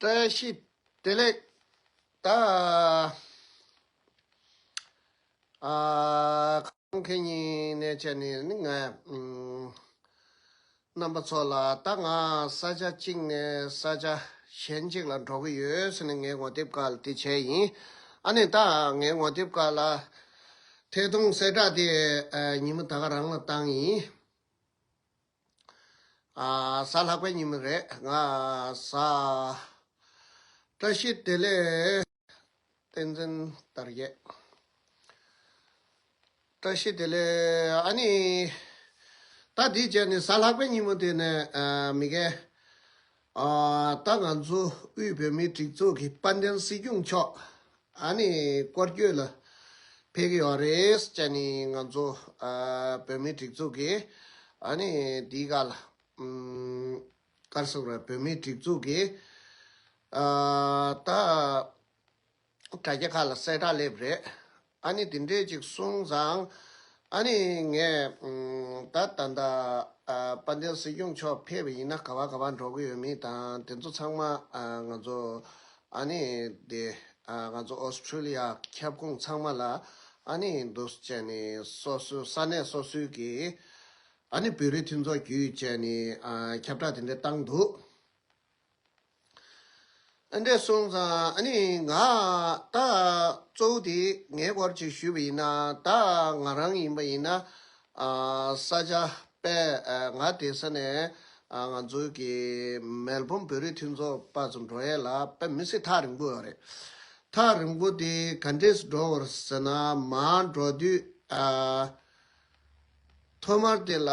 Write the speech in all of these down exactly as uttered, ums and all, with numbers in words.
བཀྲ་ཤིས་བདེ་ལེགས། ད་ཨ་ཁོང་ཁེ་ཉིན་ནས་བྱས་ནས་ནི་ང་ཨུམ་རྣམ་པ་ཚོ་ལ། ད་ང་ས་ཆ་གཅིག་ནས་ས་ཆ་གཞན་གཅིག་ལ་འགྲོ་གི་ཡོད་ཟེར་ནས་ངའི་ངོ་དེབ་ཁག་ལ་དེ་བྱས་ཡིན། ཨ་ནི་ད་ངའི་ངོ་དེབ་ཁག་ལ་ཐད་གཏོང་གསལ་བསྒྲགས་དེ་ཨ་ཉིན་མོ་ད་ག་རང་ལ་བཏང་ཡིན། ཨ་གཟའ་ལྷག་པའི་ཉིན་མོ་རེད། ང་གཟའ་བཀྲ་ཤིས་བདེ་ལེགས། བསྟན་འཛིན་དར་རྒྱས། བཀྲ་ཤིས་བདེ་ལེགས། ཨ་ནི་ད་འདི་བྱས་ནས་གཟའ་ལྷག་པའི་ཉིན་མོ་དེ་ནས་ཨ་མི་རྒན། ཨ་ད་ང་ཚོ་དབུས་བོད་མིའི་སྒྲིག་འཛུགས་ཀྱི་དཔལ་ལྡན་སྲིད་སྐྱོང་མཆོག་ཨ་ནི་སྐོར་སྐྱོད་ལ་ཕེབས་ཀྱི་ཡོད་རེད་ཟེར་ནས། ང་ཚོ་ཨ་བོད་མིའི་སྒྲིག་འཛུགས་ཀྱི་ཨ་ནི་འདིའི་སྒང་ལ་ཨུམ་ག་རེ་ཟེར་དགོས་རེད། བོད་མིའི་སྒྲིག་འཛུགས་ཀྱི་ཨ་ད་དྲ་རྒྱ་ཁག་ལ་གསལ་བསྒྲགས་སླེབས་རེད། ཨ་ནི་དེ་འདྲས་ཅིག་སོང་ཙང་ཨ་ནི་ངས་ཨུམ་ད་ད་ལྟ་ཨ་དཔལ་ལྡན་སྲིད་སྐྱོང་མཆོག་ཕེབས་པ་ཡིན་ན་ག་བ་ག་བ་འགྲོ་གི་ཡོད་མེད་དང་དེ་ཚོ་ཚང་མ་ཨ་ང་ཚོ་ཨ་ནི་དེ་ཨ་ང་ཚོ་ཨོ་སི་ཁྲུ་ལི་ཡ་ཁྱབ་ཁོངས་ཚང་མ་ལ་ཨ་ནི་འདུག་སེ་བྱས་ནས་སོ་སོའི་ས་གནས་སོ་སོའི་གི་ཨ་ནི་བོད་རིགས་མཐུན་ཚོགས་བརྒྱུད་བྱས་ནས་ཨ་ཁྱབ་བསྒྲགས་དེ་འདྲ་བཏང་འདུག་ཨ་འདྲས་སོང་ཙང་ཨ་ནི་ང་ད་གཙོ་བོ་དེ་ངའི་སྐོར་ཅིག་ཞུས་པ་ཡིན་ན། ད་ང་རང་ཡིན་པ་ཡིན་ན་ཨ་ས་ཆ་དཔེ་ཨ་ང་བསྡད་ས་ནས་ཨ་ང་ཚོའི་གི་མེལ་བོན་བོད་རིགས་མཐུན་ཚོགས་པ་ཚོ་འགྲོ་ཡས་ལ་དཔེ་མི་སྲིད་ཐག་རིང་པོ་ཡོད་རེད། ཐག་རིང་པོ་དེ་ག་འདྲས་འགྲོ་དགོས་རེད་ཟེར་ན། མར་འགྲོ་དུས་ཨ་ཐོག་མར་དེ་ལ་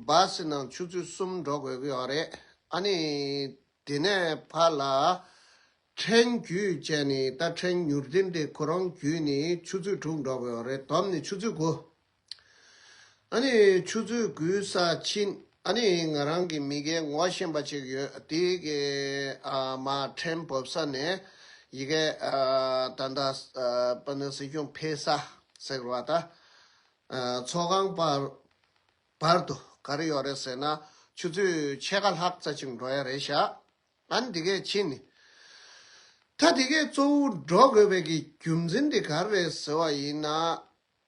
བཱ་སི་ནང་ཆུ་ཚོད་གསུམ་འགྲོ་དགོས་ཀྱི་ཡོད་རེད། ཨ་ནི་དེ་ནས་ཕར་ལ་ཁྲེན་བརྒྱུད་བྱས་ནས། ད་ཁྲེན་མྱུར་འཕྲིན་དེ་ཁོ་རང་བརྒྱུད་ནས་ཆུ་ཚོད་དྲུག་འགྲོ་དགོས་རེད། བསྡོམས་ནས་ཆུ་ཚོད་དགུ། ཨ་ནི་ཆུ་ཚོད་དགུའི་སར་ཕྱིན། ཨ་ནི་ང་རང་གི་མི་རྒན་ངོ་ཤེས་པ་ཅིག་ཡོད། དེ་གི་ཨ་མར་ཁྲེན་བབས་ས་ནས་ཡ་གི་ཨ་ད་ལྟ་ཨ་དཔལ་ལྡན་སྲིད་སྐྱོང་ཕེབས་ས་ཟེར་བ་ད། ཨ་ཚོགས་ཁང་བར་བར་དུ་ག་རེ་ཡོད་རེད་ཟེར་ན། ཆུ་ཚོད་ཕྱེད་ཀ་ལྷག་ཙམ་ཅིག་འགྲོ་ཡ་རེད་ཤག་ཨ་ནི་འདི་གས་ཕྱིན་ནས། ད་འདི་གས་གཙོ་བོ་འགྲོ་དགོས་པའི་གི་རྒྱུ་མཚན་དེ་ག་རེ་རེད་ཟེར་བ་ཡིན་ན།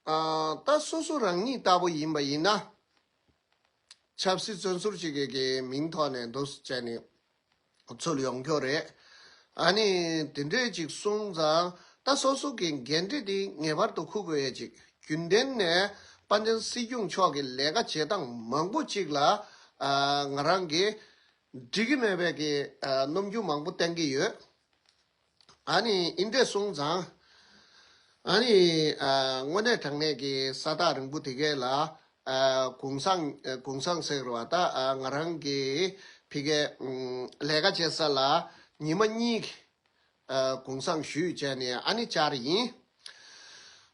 ཨ་ད་སོ་སོ་རང་ཉིད་ལྟ་བུ་ཡིན་པ་ཡིན་ན། ཆབ་སྲིད་བཙོན་ཟུར་ཅིག་གི་གི་མིང་ཐོག་ནས་འདུག་སེ་བྱས་ནས་ཚུར་ཡོང་རྒྱུ་རེད། ཨ་ནི་དེ་འདྲས་ཅིག་སོང་ཙང་ད་སོ་སོ་གི་འགན་འཁྲི་དེ་ངེས་པར་དུ་འཁུར་དགོས་ཡ་ཅིག་རྒྱུན་ལྡན་ནས་དཔལ་ལྡན་སྲིད་སྐྱོང་མཆོག་གི་ལས་ཀ་བྱེད་སྟངས་མང་པོ་ཅིག་ལ་ཨ་ང་རང་གིས་འགྲིག་གི་མེད་པའི་གི་ཨ་རྣམ་འགྱུར་མང་པོ་བསྟན་གྱི་ཡོད། ཨ་ནི་ཨིན་འདྲས་སོང་ཙང་། ཨ་ནི་ཨ་དངོས་གནས་དྲང་གནས་ཀྱི་ས་ཐག་རིང་པོ་དེ་གས་ལ་ཨ་གུང་སེང་ཨ་གུང་སེང་ཟེར་བ་ད་ཨ་ང་རང་གི་ཕ་གིའི་ཨུམ་ལས་ཀ་བྱེད་ས་ལ་ཉི་མ་གཉིས་ཨ་གུང་སེང་ཞུས་བྱས་ནས་ཨ་ནི་བཅར་ཡིན།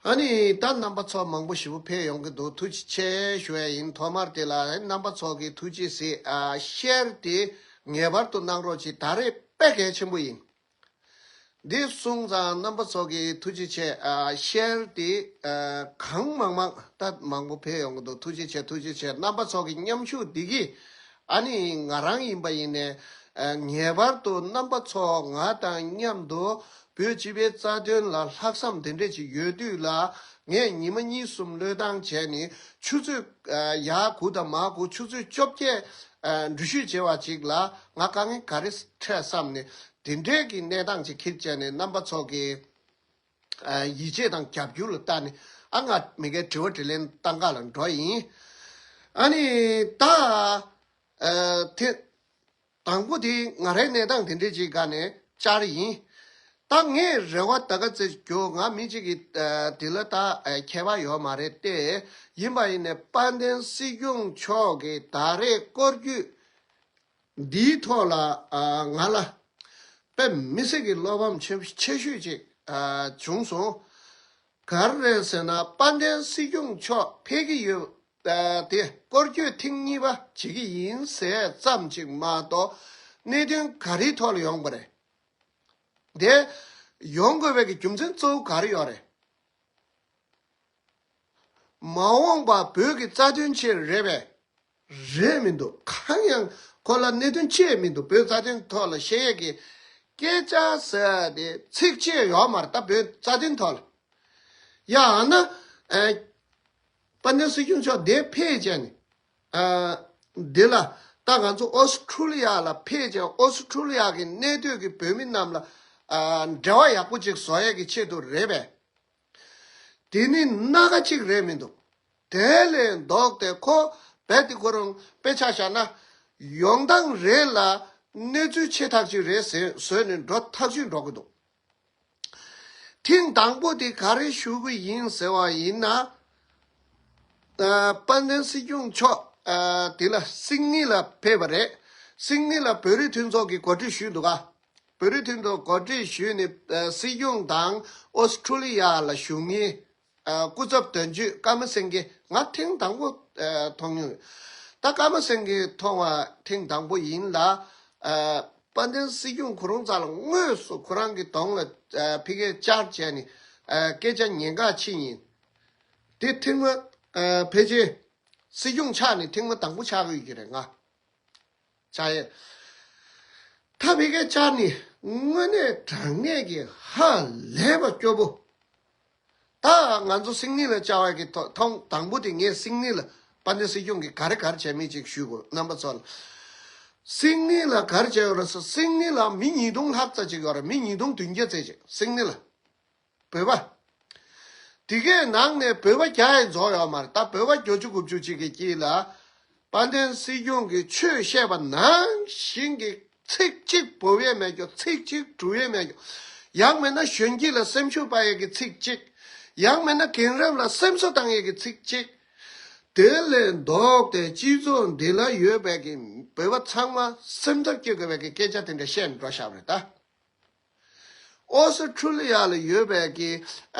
ཨ་ནི་ད་རྣམ་པ་ཚོ་མང་པོ་ཞེ་པོ་ཕེབས་ཡོང་གི་འདུག་ཐུགས་རྗེ་ཆེ་ཞུ་ཡ་ཡིན། ཐོག་མར་དེ་ལ་རྣམ་པ་ཚོ་གི་ཐུགས་རྗེ་གཟིགས། ཨ་ཤེར་དེ་ངེས་པར་དུ་གནང་རོགས་གྱིས། ད་རེས་དཔེ་གལ་ཆེན་པོ་ཡིན། འདི་སོང་ཙང་རྣམ་པ་ཚོ་གི་ཐུགས་རྗེ་ཆེ། ཨ་ཤེར་དེ་ཨ་གང་མང་མང་ད་མང་པོ་ཕེབས་ཡོང་གི་འདུག་ཐུགས་རྗེ་ཆེ། ཐུགས་རྗེ་ཆེ། རྣམ་པ་ཚོ་གི་མཉམ་ཞུགས་འདི་གིས་ཨ་ནི་ང་རང་ཡིན་པ་ཡིན་ནས་ཨ་ངེས་པར་དུ་རྣམ་པ་ཚོ་ང་དང་མཉམ་དུ་བོད་སྤྱི་པའི་རྩ་དོན་ལ་ལྷག་བསམ་དེ་འདྲས་ཅིག་ཡོད་དུས་ལ། ངས་ཉི་མ་གཉིས་གསུམ་བློས་བཏང་བྱས་ནས་ཆུ་ཚོད་ཨ་ཡར་དགུ་དང་མར་དགུ། ཆུ་ཚོད་བཅོ་བརྒྱད་ཨ་འགྲུལ་བཞུད་བྱས་པ་ཅིག་ལ་ང་དཀའ་ངལ་ག་རེ་འཕྲད་བསམ་ནས། དེ་འདྲའི་གི་གནས་སྟངས་ཅིག་ཁྱེར་བྱས་ནས་རྣམ་པ་ཚོ་གི་ཨ་ཡིད་ཆེས་དང་རྒྱབ་སྐྱོར་ལ་བལྟ་ནས་ཨ་ང་མི་སྒེར་དྲི་བ་དྲིས་ལན་གཏང་ག་ལ་འགྲོ་ཡིན། ཨ་ནི་ད་ཨ་དེ་དང་པོ་དེ་ང་རའི་གནས་སྟངས་དེ་འདྲའི་ཅིག་སྒང་ནས་བཅར་ཡིན། ད་ངས་རེ་བ་ད་ག་ཚོད་རྒྱོ། ང་མི་གཅིག་གིས་ཨ་དེ་ལ་ད་ཨ་ཁྱད་པར་ཡོད་མ་རེད་དེ། ཡིན་པ་ཡིན་ནས་དཔལ་ལྡན་སྲིད་སྐྱོང་མཆོག་གིས་ད་རེས་སྐོར་སྐྱོད་འདིའི་ཐོག་ལ་ཨ་ང་ལ་དཔེ་མི་སྲིད་ཀྱི་བློ་ཕམ་ཆེ་ཆེ་ཤོས་ཅིག་ཨ་བྱུང་སོང་། ག་རེ་རེད་ཟེར་ན། དཔལ་ལྡན་སྲིད་སྐྱོང་མཆོག་ཕེབས་ཀྱི་ཡོད་ཨ་དེ་སྐོར་སྐྱོད་ཐེངས་གཉིས་པ་བྱེད་ཀྱི་ཡིན་ཟེར་ཙམ་ཅིག་མ་གཏོགས་གནད་དོན་ག་རེའི་ཐོག་ལ་ཡོང་པ་རེད། དེ་ཡོང་དགོས་པའི་གི་རྒྱུ་མཚན་གཙོ་བོ་ག་རེ་ཡོད་རེད། མ་འོངས་པ་བོད་ཀྱི་རྩ་དོན་ཆེད་རེད་པས། རེད་མི་འདུག་གང་ཡང་ཁོ་ལ་གནད་དོན་ཅི་ཡང་མི་འདུག་བོད་རྩ་དོན་ཐོག་ལ་བཤད་ཡས་ཀྱི་ སྐད་ཆ་ཟེར་ཏེ་ཚིག་གཅིག་ཡོད་མ་རེད། ད་བོད་རྩ་དོན་ཐོག་ལ། ཡང་ན་ཨ་དཔལ་ལྡན་སྲིད་སྐྱོང་མཆོག་འདིར་ཕེབས་བྱས་ནས་ཨ་འདི་ལ། ད་ང་ཚོ་ཨོ་སི་ཁྲུ་ལི་ཡ་ལ་ཕེབས་བྱས་ཨོ་སི་ཁྲུ་ལི་ཡ་གི་གནས་སྡོད་ཀྱི་བོད་མི་རྣམས་ལ་ཨ་འབྲེལ་བ་ཡག་པོ་ཅིག་བཟོ་ཡས་ཀྱི་ཆེད་དུ་རེད་པས། དེ་ནི་སྣ་ཁ་གཅིག་རེད་མི་འདུག་དེ་ལས་ལྡོག་སྟེ་ཁོ་རྦད་དེ་ཁོ་རང་དཔེ་ཆ་བཞག་ན་ཡོང་སྟངས་རེད་ལ་གནས་ཚུལ་ཆེ་ཐག་ཅིག་རེད་ཟེར་བཟོས་ནས་འགྲོ་ཐག་ཆོད་འགྲོ་གི་འདུག་ཐེངས་དང་པོ་དེ་ག་རེ་ཞུ་གི་ཡིན་ཟེར་བ་ཡིན་ན། ཨ་དཔལ་ལྡན་སྲིད་སྐྱོང་མཆོག་ཨ་དེ་ལ་སིད་ནི་ལ་ཕེབས་པ་རེད། སིད་ནི་ལ་བོད་རིགས་མཐུན་ཚོགས་ཀྱིས་གོ་སྒྲིག་ཞུས་འདུག་ག་བོད་རིགས་མཐུན་ཚོགས་གོ་སྒྲིག་ཞུས་ནས་ཨ་སྲིད་སྐྱོང་དང་ཨོ་སི་ཁྲུ་ལི་ཡ་ལ་བཞུགས་མཁན་ཨ་སྐུ་ཚབ་དོན་གཅོད་ཀརྨ་སེང་གེ་ང་ཐེངས་དང་པོ་ཨ་མཐོང་མྱོང་ཡོད། ད་ཀརྨ་སེང་གེ་མཐོང་བ་ཐེངས་དང་པོ་ཡིན་ལ། ཨ་དཔལ་ལྡན་སྲིད་སྐྱོང་ཁོ་རང་རྩ་ལ་དངོས་སུ་ཁོ་རང་གི་གདོང་ལ་ཨ་ཕ་གིར་བཅར་བྱས་ནས་ཨ་སྐད་ཆ་ཉན་ག་ཕྱིན་ཡིན། དེ་ཐེངས་མ་ཨ་ཕལ་ཆེར་སྲིད་སྐྱོང་ཆགས་ནས་ཐེངས་མ་དང་པོ་ཆགས་ཀྱི་ཡོད་ཀྱི་རེད་ང་། ཆགས་ཡོད། ད་ཕ་གིར་བཅར་ནས་དངོས་གནས་དྲང་གནས་ཀྱི་ཧ་ལས་པ་སྐྱོ་པོ། ད་ང་ཚོ་སིད་ནི་ལ་བཅར་བ་གི་ཐོ་ཐེངས་དང་པོ་དེ་ངས་སིད་ནི་ལ་དཔལ་ལྡན་སྲིད་སྐྱོང་གིས་ག་རེ་ག་རེ་བྱས་མིན་ཅིག་ཞུ་དགོས་རྣམ་པ་ཚོ་ལ། སིད་ནི་ལ་ག་རེ་བྱས་ཡོད་རེད་ཟེར། སིད་ནི་ལ་མི་ཉིས་སྟོང་ལྷག་ཙམ་ཅིག་ཡོད་རེད། མི་ཉིས་སྟོང་བདུན་བརྒྱ་ཙམ་ཅིག་སིད་ནི་ལ། བོད་པ། དེ་གའི་ནང་ནས་བོད་པ་བརྒྱ་ཡང་རྫོགས་ཡོད་མ་རེད། ད་བོད་པ་བརྒྱད་ཅུ་དགུ་བཅུ་ཅིག་གི་དཀྱིལ་ལ། དཔལ་ལྡན་སྲིད་སྐྱོང་གིས་ཆོས་བཤད་པ་ནང་བཞིན་གྱི་ཚིག་གཅིག་འབུབ་ཡས་མེད་རྒྱུ། ཚིག་གཅིག་འབྲུ་ཡས་མེད་རྒྱུ། ཡང་མིན་ན་གཞོན་སྐྱེས་ལ་སེམས་ཤུགས་སྤར་ཡས་ཀྱི་ཚིག་གཅིག་ཡང་མིན་ན་རྒན་རབས་ལ་སེམས་གསོ་བཏང་ཡས་ཀྱི་ཚིག་གཅིག་དེ་ལས་ལྡོག་སྟེ་སྤྱི་ཚོགས་འདི་ལ་ཡོད་པའི་གི་བོད་པ་ཚང་མ་སེམས་འཚབ་སྐྱེ་དགོས་པའི་གི་སྐད་ཆ་དེ་འདྲ་བཤད་ནས་འགྲོ་བཞག་པ་རེད་ད། ཨོ་སི་ཁྲུ་ལི་ཡ་ལ་ཡོད་པའི་གི་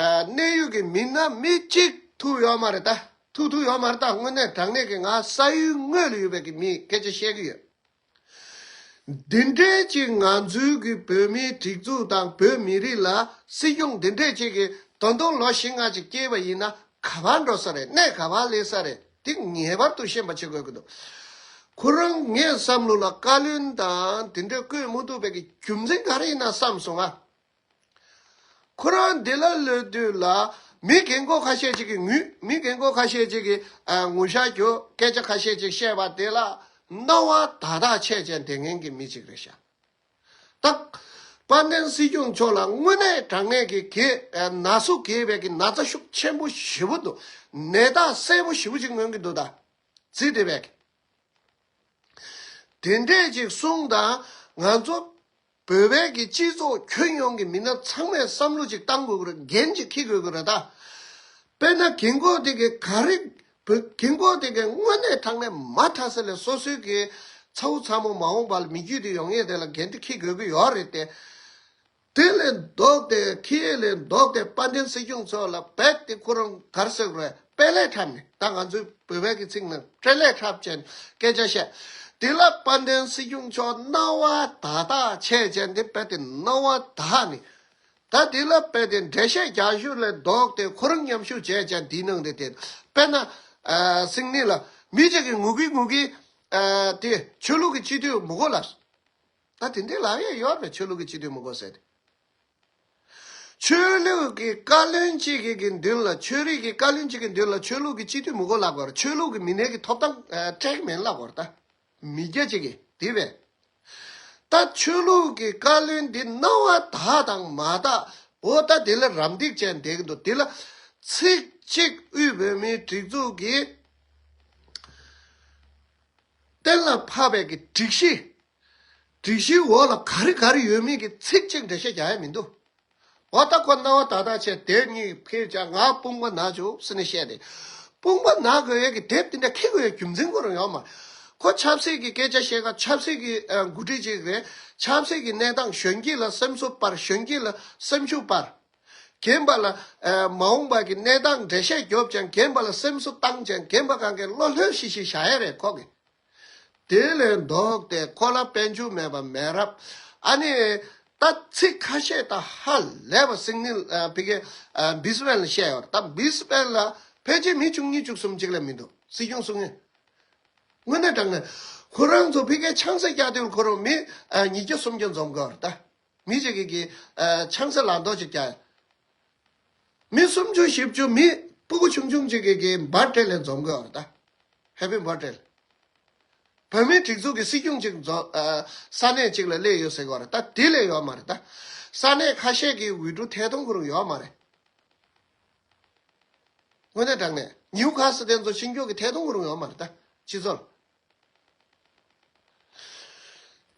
ཨ་གནད་ཡོད་ཀྱི་མི་སྣ་མི་གཅིག་ཐུག་ཡོད་མ་རེད་ད། ཐུག་ཐུག་ཡོད་མ་རེད་ད། དངོས་གནས་དྲང་གནས་ཀྱི་ང་ས་ཡུལ་དངོས་ལ་ཡོད་པའི་གི་མིས་སྐད་ཆ་བཤད་ཀྱི་ཡོད། འདི་འདྲའི་ཅིག་ང་ཚོའི་གི་བོད་མིའི་སྒྲིག་འཛུགས་དང་བོད་མི་རིགས་ལ་སྲིད་སྐྱོང་འདི་འདྲའི་ཅིག་གི་ད་དུང་ལོ་བཞི་ལྔ་ཅིག་སྐྱེས་པ་ཡིན་ན་ག་པར་འགྲོ་ས་རེད། གནས་ག་པར་སླེབས་ས་རེད། འདི་ངེས་པར་དུ་ཤེས་པ་བྱེད་དགོས་ཀྱི་འདུག་ཁོ་རང་ངའི་བསམ་བློ་ལ་བཀའ་བློན་དང་དེ་འདྲ་བསྐོས་མི་ཐུབ་པའི་གི་རྒྱུ་མཚན་ག་རེ་ཡིན་ན་བསམ་སོང་ང་། ཁོ་རང་འདི་ལ་སླེབས་དུས་ལ་མི་རྒན་གོག་ཁ་ཤས་ཅིག་གིས་ངུས། མི་རྒན་གོག་ཁ་ཤས་ཅིག་གིས་ཨ་ངུ་ཤག་རྒྱོབ། སྐད་ཆ་ཁ་ཤས་ཅིག་བཤད་པ་དེ་ལ་སྣང་བ་དག་དག་བྱས་བྱས་བསྡད་མཁན་གྱི་མི་ཅིག་རེད་ཤག་ད་དཔལ་ལྡན་སྲིད་སྐྱོང་མཆོག་ལ་དངོས་གནས་དྲང་གནས་ཀྱི་གེ་ཨ་ན་ཟུག་གེ་བའི་གི་ན་ཚ་ཤུགས་ཆེན་པོ་ཞེ་པོ་འདུག་ནད་རྟགས་གསལ་པོ་ཞེ་པོ་ཅིག་མངོན་གྱི་འདུག་ད་ཟེར་བསྡད་པའི་གི། དེ་འདྲས་ཅིག་གསུངས་དང་། ང་ཚོ་བོད་པའི་གི་སྤྱི་ཚོགས་ཁྱོན་ཡོངས་ཀྱི་མི་སྣ་ཚང་མས་བསམ་བློ་ཅིག་བཏང་དགོས་ཀྱི་རེད། འགན་ཅིག་འཁྱེར་དགོས་ཀྱི་རེད་ད། དཔེར་ན་རྒན་གོག་དེ་གས་ག་རེ། བོད་རྒན་གོག་དེ་གས་དངོས་གནས་དྲང་གནས་མ་མཐའ་ས་ལས་སོ་སོའི་གི་ཚ་བོ་ཚ་མོ་མ་འོངས་པ་ལ་མི་རྒྱུད་དེ་ཡོང་ཡས་དེ་ལ་འགན་དེ་འཁྱེར་དགོས་ཀྱི་ཡོད་རེད་དེ། དེ་ལས་ལྡོག་སྟེ་ཁེ་ལས་ལྡོག་སྟེ་དཔལ་ལྡན་སྲིད་སྐྱོང་མཆོག་ལ་རྦད་དེ་ཁོ་རང་ག་རེ་ཟེར་དགོས་རེད། དཔེ་ལས་འཁྲབ་ནས། ད་ང་ཚོའི་བོད་པའི་གི་ཚིག་ནང་སྤྲེལ་ལད་འཁྲབ་བྱས་ནས་སྐད་ཆ་བཤད། དེ་ལ་དཔལ་ལྡན་སྲིད་སྐྱོང་མཆོག་སྣང་བ་དག་དག་བྱས་བྱས་འདི་རྦད་དེ་སྣང་བ་དག་ནས། ད་དེ་ལ་རྦད་དེ་འགྲེལ་བཤད་རྒྱག་ཤུགས་ལས་ལྡོག་སྟེ་ཁོ་རང་མཉམ་ཞུགས་བྱས་བྱས་འདིའི་ནང་དེ་དེ་དཔེར་ན་ཨ་སིད་ནི་ལ་མི་གཅིག་གིས་ངུ་གི་ངུ་གི་ཨ་དེ་ཆོས་ལུགས་ཀྱི་སྤྱི་འཐུས་མི་དགོས་ལབ། ད་དེ་འདྲའི་ལབ་ཡས་ཡོད་རེད། ཆོས་ལུགས་ཀྱི་སྤྱི་འཐུས་མི་དགོས་ཟེར་ཏེ། ཆོས་ལུགས་ཀྱི་བཀའ་བློན་གཅིག་གི་གི་མདུན་ལ། ཆོས་རིག་གི་བཀའ་བློན་གཅིག་གི་མདུན་ལ་ཆོས་ལུགས་ཀྱི་སྤྱི་འཐུས་མི་དགོས་ལབ་དགོས་རེད། ཆོས་ལུགས་ཀྱི་མི་སྣའི་གི་ཐོབ་ཐང་ཨ་སྤྲད་ཀྱི་མིན་ལབ་དགོས་རེད་ད། མི་སྐྱ་གཅིག་གིས་དེ་བས། ད་ཆོས་ལུགས་ཀྱི་བཀའ་བློན་འདི་སྣང་བ་དག་དང་མ་དག་འོ་ད་དེ་ལ་རམ་འདེགས་བྱས་བསྡད་ཀྱི་འདུག་དེ་ལ་ཚིག་གཅིག་དབུས་བོད་མིའི་སྒྲིག་འཛུགས་ཀྱི་གཏན་ལ་ཕབ་པའི་གི་སྒྲིག་གཞི། སྒྲིག་གཞིའི་འོག་ལ་ག་རེ་ག་རེ་ཡོད་མེད་ཀྱི་ཚིག་གཅིག་འགྲེལ་བཤད་རྒྱག་ཡ་མི་འདུག་འོ་ད་ཁོ་སྣང་བ་དག་དག་བྱས་དེབ་གཉིས་ཕུལ་བྱས་ང་དཔུང་པ་ན་བཅུག་ཟེར་ནས་བཤད་དེ། དཔུང་པ་ན་དགོས་ཡས་ཀྱི་དེབ་དེ་འདྲ་འཁྱེར་དགོས་ཡས་རྒྱུ་མཚན་ཁོ་རང་ཡོད་མ་རེད། ཁོ་ཆབ་སྲིད་ཀྱི་སྐད་ཆ་བཤད་སྐབས་ཆབ་སྲིད་ཀྱི་ཨ་འགོ་ཁྲིད་ཅིག་རེད། ཆབ་སྲིད་ཀྱི་གནས་སྟངས། གཞོན་སྐྱེས་ལ་སེམས་གསོ་སྤར། གཞོན་སྐྱེས་ལ་སེམས་ཤུགས་སྤར། རྒན་པ་ལ་ཨ་མ་འོངས་པ་གི་གནས་སྟངས་འགྲེལ་བཤད་རྒྱོབ་ཅིང་། རྒན་པ་ལ་སེམས་གསོ་བཏང་ཅིང་། རྒན་པ་གང་གའི་བློ་ལྷོད་ཤིག་ཤིག་བཞག་ཡས་རེད་ཁོ་གི། དེ་ལས་ལྡོག་སྟེ་ཁོ་ལ་དཔལ་འབྱོར་མེད་པ་མེད་རབས། ཨ་ནི་ད་ཚིག་ཁ་ཤས་ད་ཧ་ལས་པ་སིད་ནི་ཨ་ཕ་གི་ཨ་བྷི་སི་བྷེན་ལ་བཤད་ཡོད་རེད། ད་བྷི་སི་བྷེན་ལ་ཕལ་ཆེར་མི་བཅུ་གཉིས་བཅུ་གསུམ་ཅིག་ལས་མི་འདུག་སྲིད་སྐྱོང་གསུང་མཁན། དངོས་གནས་དྲང་གནས་ཁོ་རང་ཚོ་ཕ་གིའི་ཆང་ས་རྒྱག་དུས་ཁོ་རང་མི་ཨ་ཉིས་བརྒྱ་སུམ་བརྒྱ་འཛོམས་དགོས་རེད་ད། མི་གཅིག་གིས་ཀྱི་ཨ་ཆང་ས་ལག་འདོགས་ཅིག་རྒྱག་མི་སུམ་ཅུ་བཞི་བཅུ་མི་སྤུ་གུ་ཆུང་ཆུང་གཅིག་གིས་ཀྱི་འབར་ཏྲེ་ལས་འཛོམས་དགོས་པ་རེད་ད། ཧེ་པི་འབར་ཏྲེ་ལ། བོད་མིའི་སྒྲིག་འཛུགས་ཀྱི་སྲིད་སྐྱོང་གཅིག་འཛོམས་ཨ་ས་གནས་གཅིག་ལ་སླེབས་ཡོད་ཟེར་གྱི་ཡོད་རེད་ད། དེ་ལས་ཡོད་མ་རེད་ད། ས་གནས་ཁ་ཤས་ཀྱི་འོས་འབྲུ་ཐད་གཏོང་ཁོ་རང་ཡོད་མ་རེད། དངོས་གནས་དྲང་གནས་ཉིའུ་ཁ་སི་དེ་ཚོ་ཕྱིན་ཀྱོག་གི་ཐད་གཏོང་ཁོ་རང་ཡོད་མ་རེད་ད། སྤྱི་ཚོགས་ལ།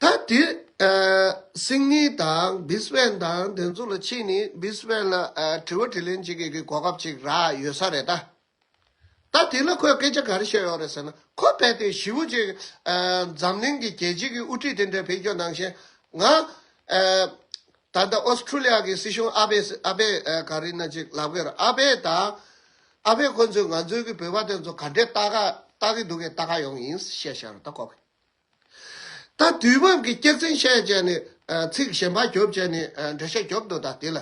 ད་དེ་ཨ་སིང་ནི་དང་བིས་བན་དང་དེ་ཚོ་ལ་ཕྱིན་ནས་བིས་བན་ལ་ཨ་དྲི་བ་དྲིས་ལན་བྱེད་མཁན་གྱི་གོ་སྐབས་ཅིག་རག་ཡོད་ས་རེད་ད། ད་དེ་ལ་ཁོས་སྐད་ཆ་ག་རེ་བཤད་ཡོད་རེད་ཟེར་ན། ཁོ་རྦད་དེ་ཞེ་པོ་ཅིག་ཨ་འཛམ་གླིང་གི་རྒྱལ་སྤྱི་གི་དབུ་ཁྲིད་དེ་འདྲ་ཕེབས་རྒྱུ་ནང་བཞིན་ང་ཨ་ད་ལྟ་ཨོ་སི་ཁྲུ་ལི་ཡ་གི་སྲིད་གཞུང་ཨ་བེ་ཨ་བེ་ཨ་ག་རེ་ན་ཅིག་ལབ་གི་རེད། ཨ་བེ་དང་ཨ་བེ་ཁོ་ཚོས་ང་ཚོའི་གི་བོད་པ་དེ་ཚོ་ག་འདྲས་ལྟ་ག་ལྟ་གི་འདུག་གས་ལྟ་ག་ཡོང་ཡིན་བཤད་བཞག་རེད་ད་ཁོ་གིས། ད་དུས་བབ་ཀྱི་སྐྱག་རྫུན་བཤད་བྱས་ནས་ཨ་ཚིག་གཞན་པ་རྒྱོབ་བྱས་ནས་ཨ་འགྲེལ་བཤད་རྒྱོབ་འདུག་ད་དེ་ལ།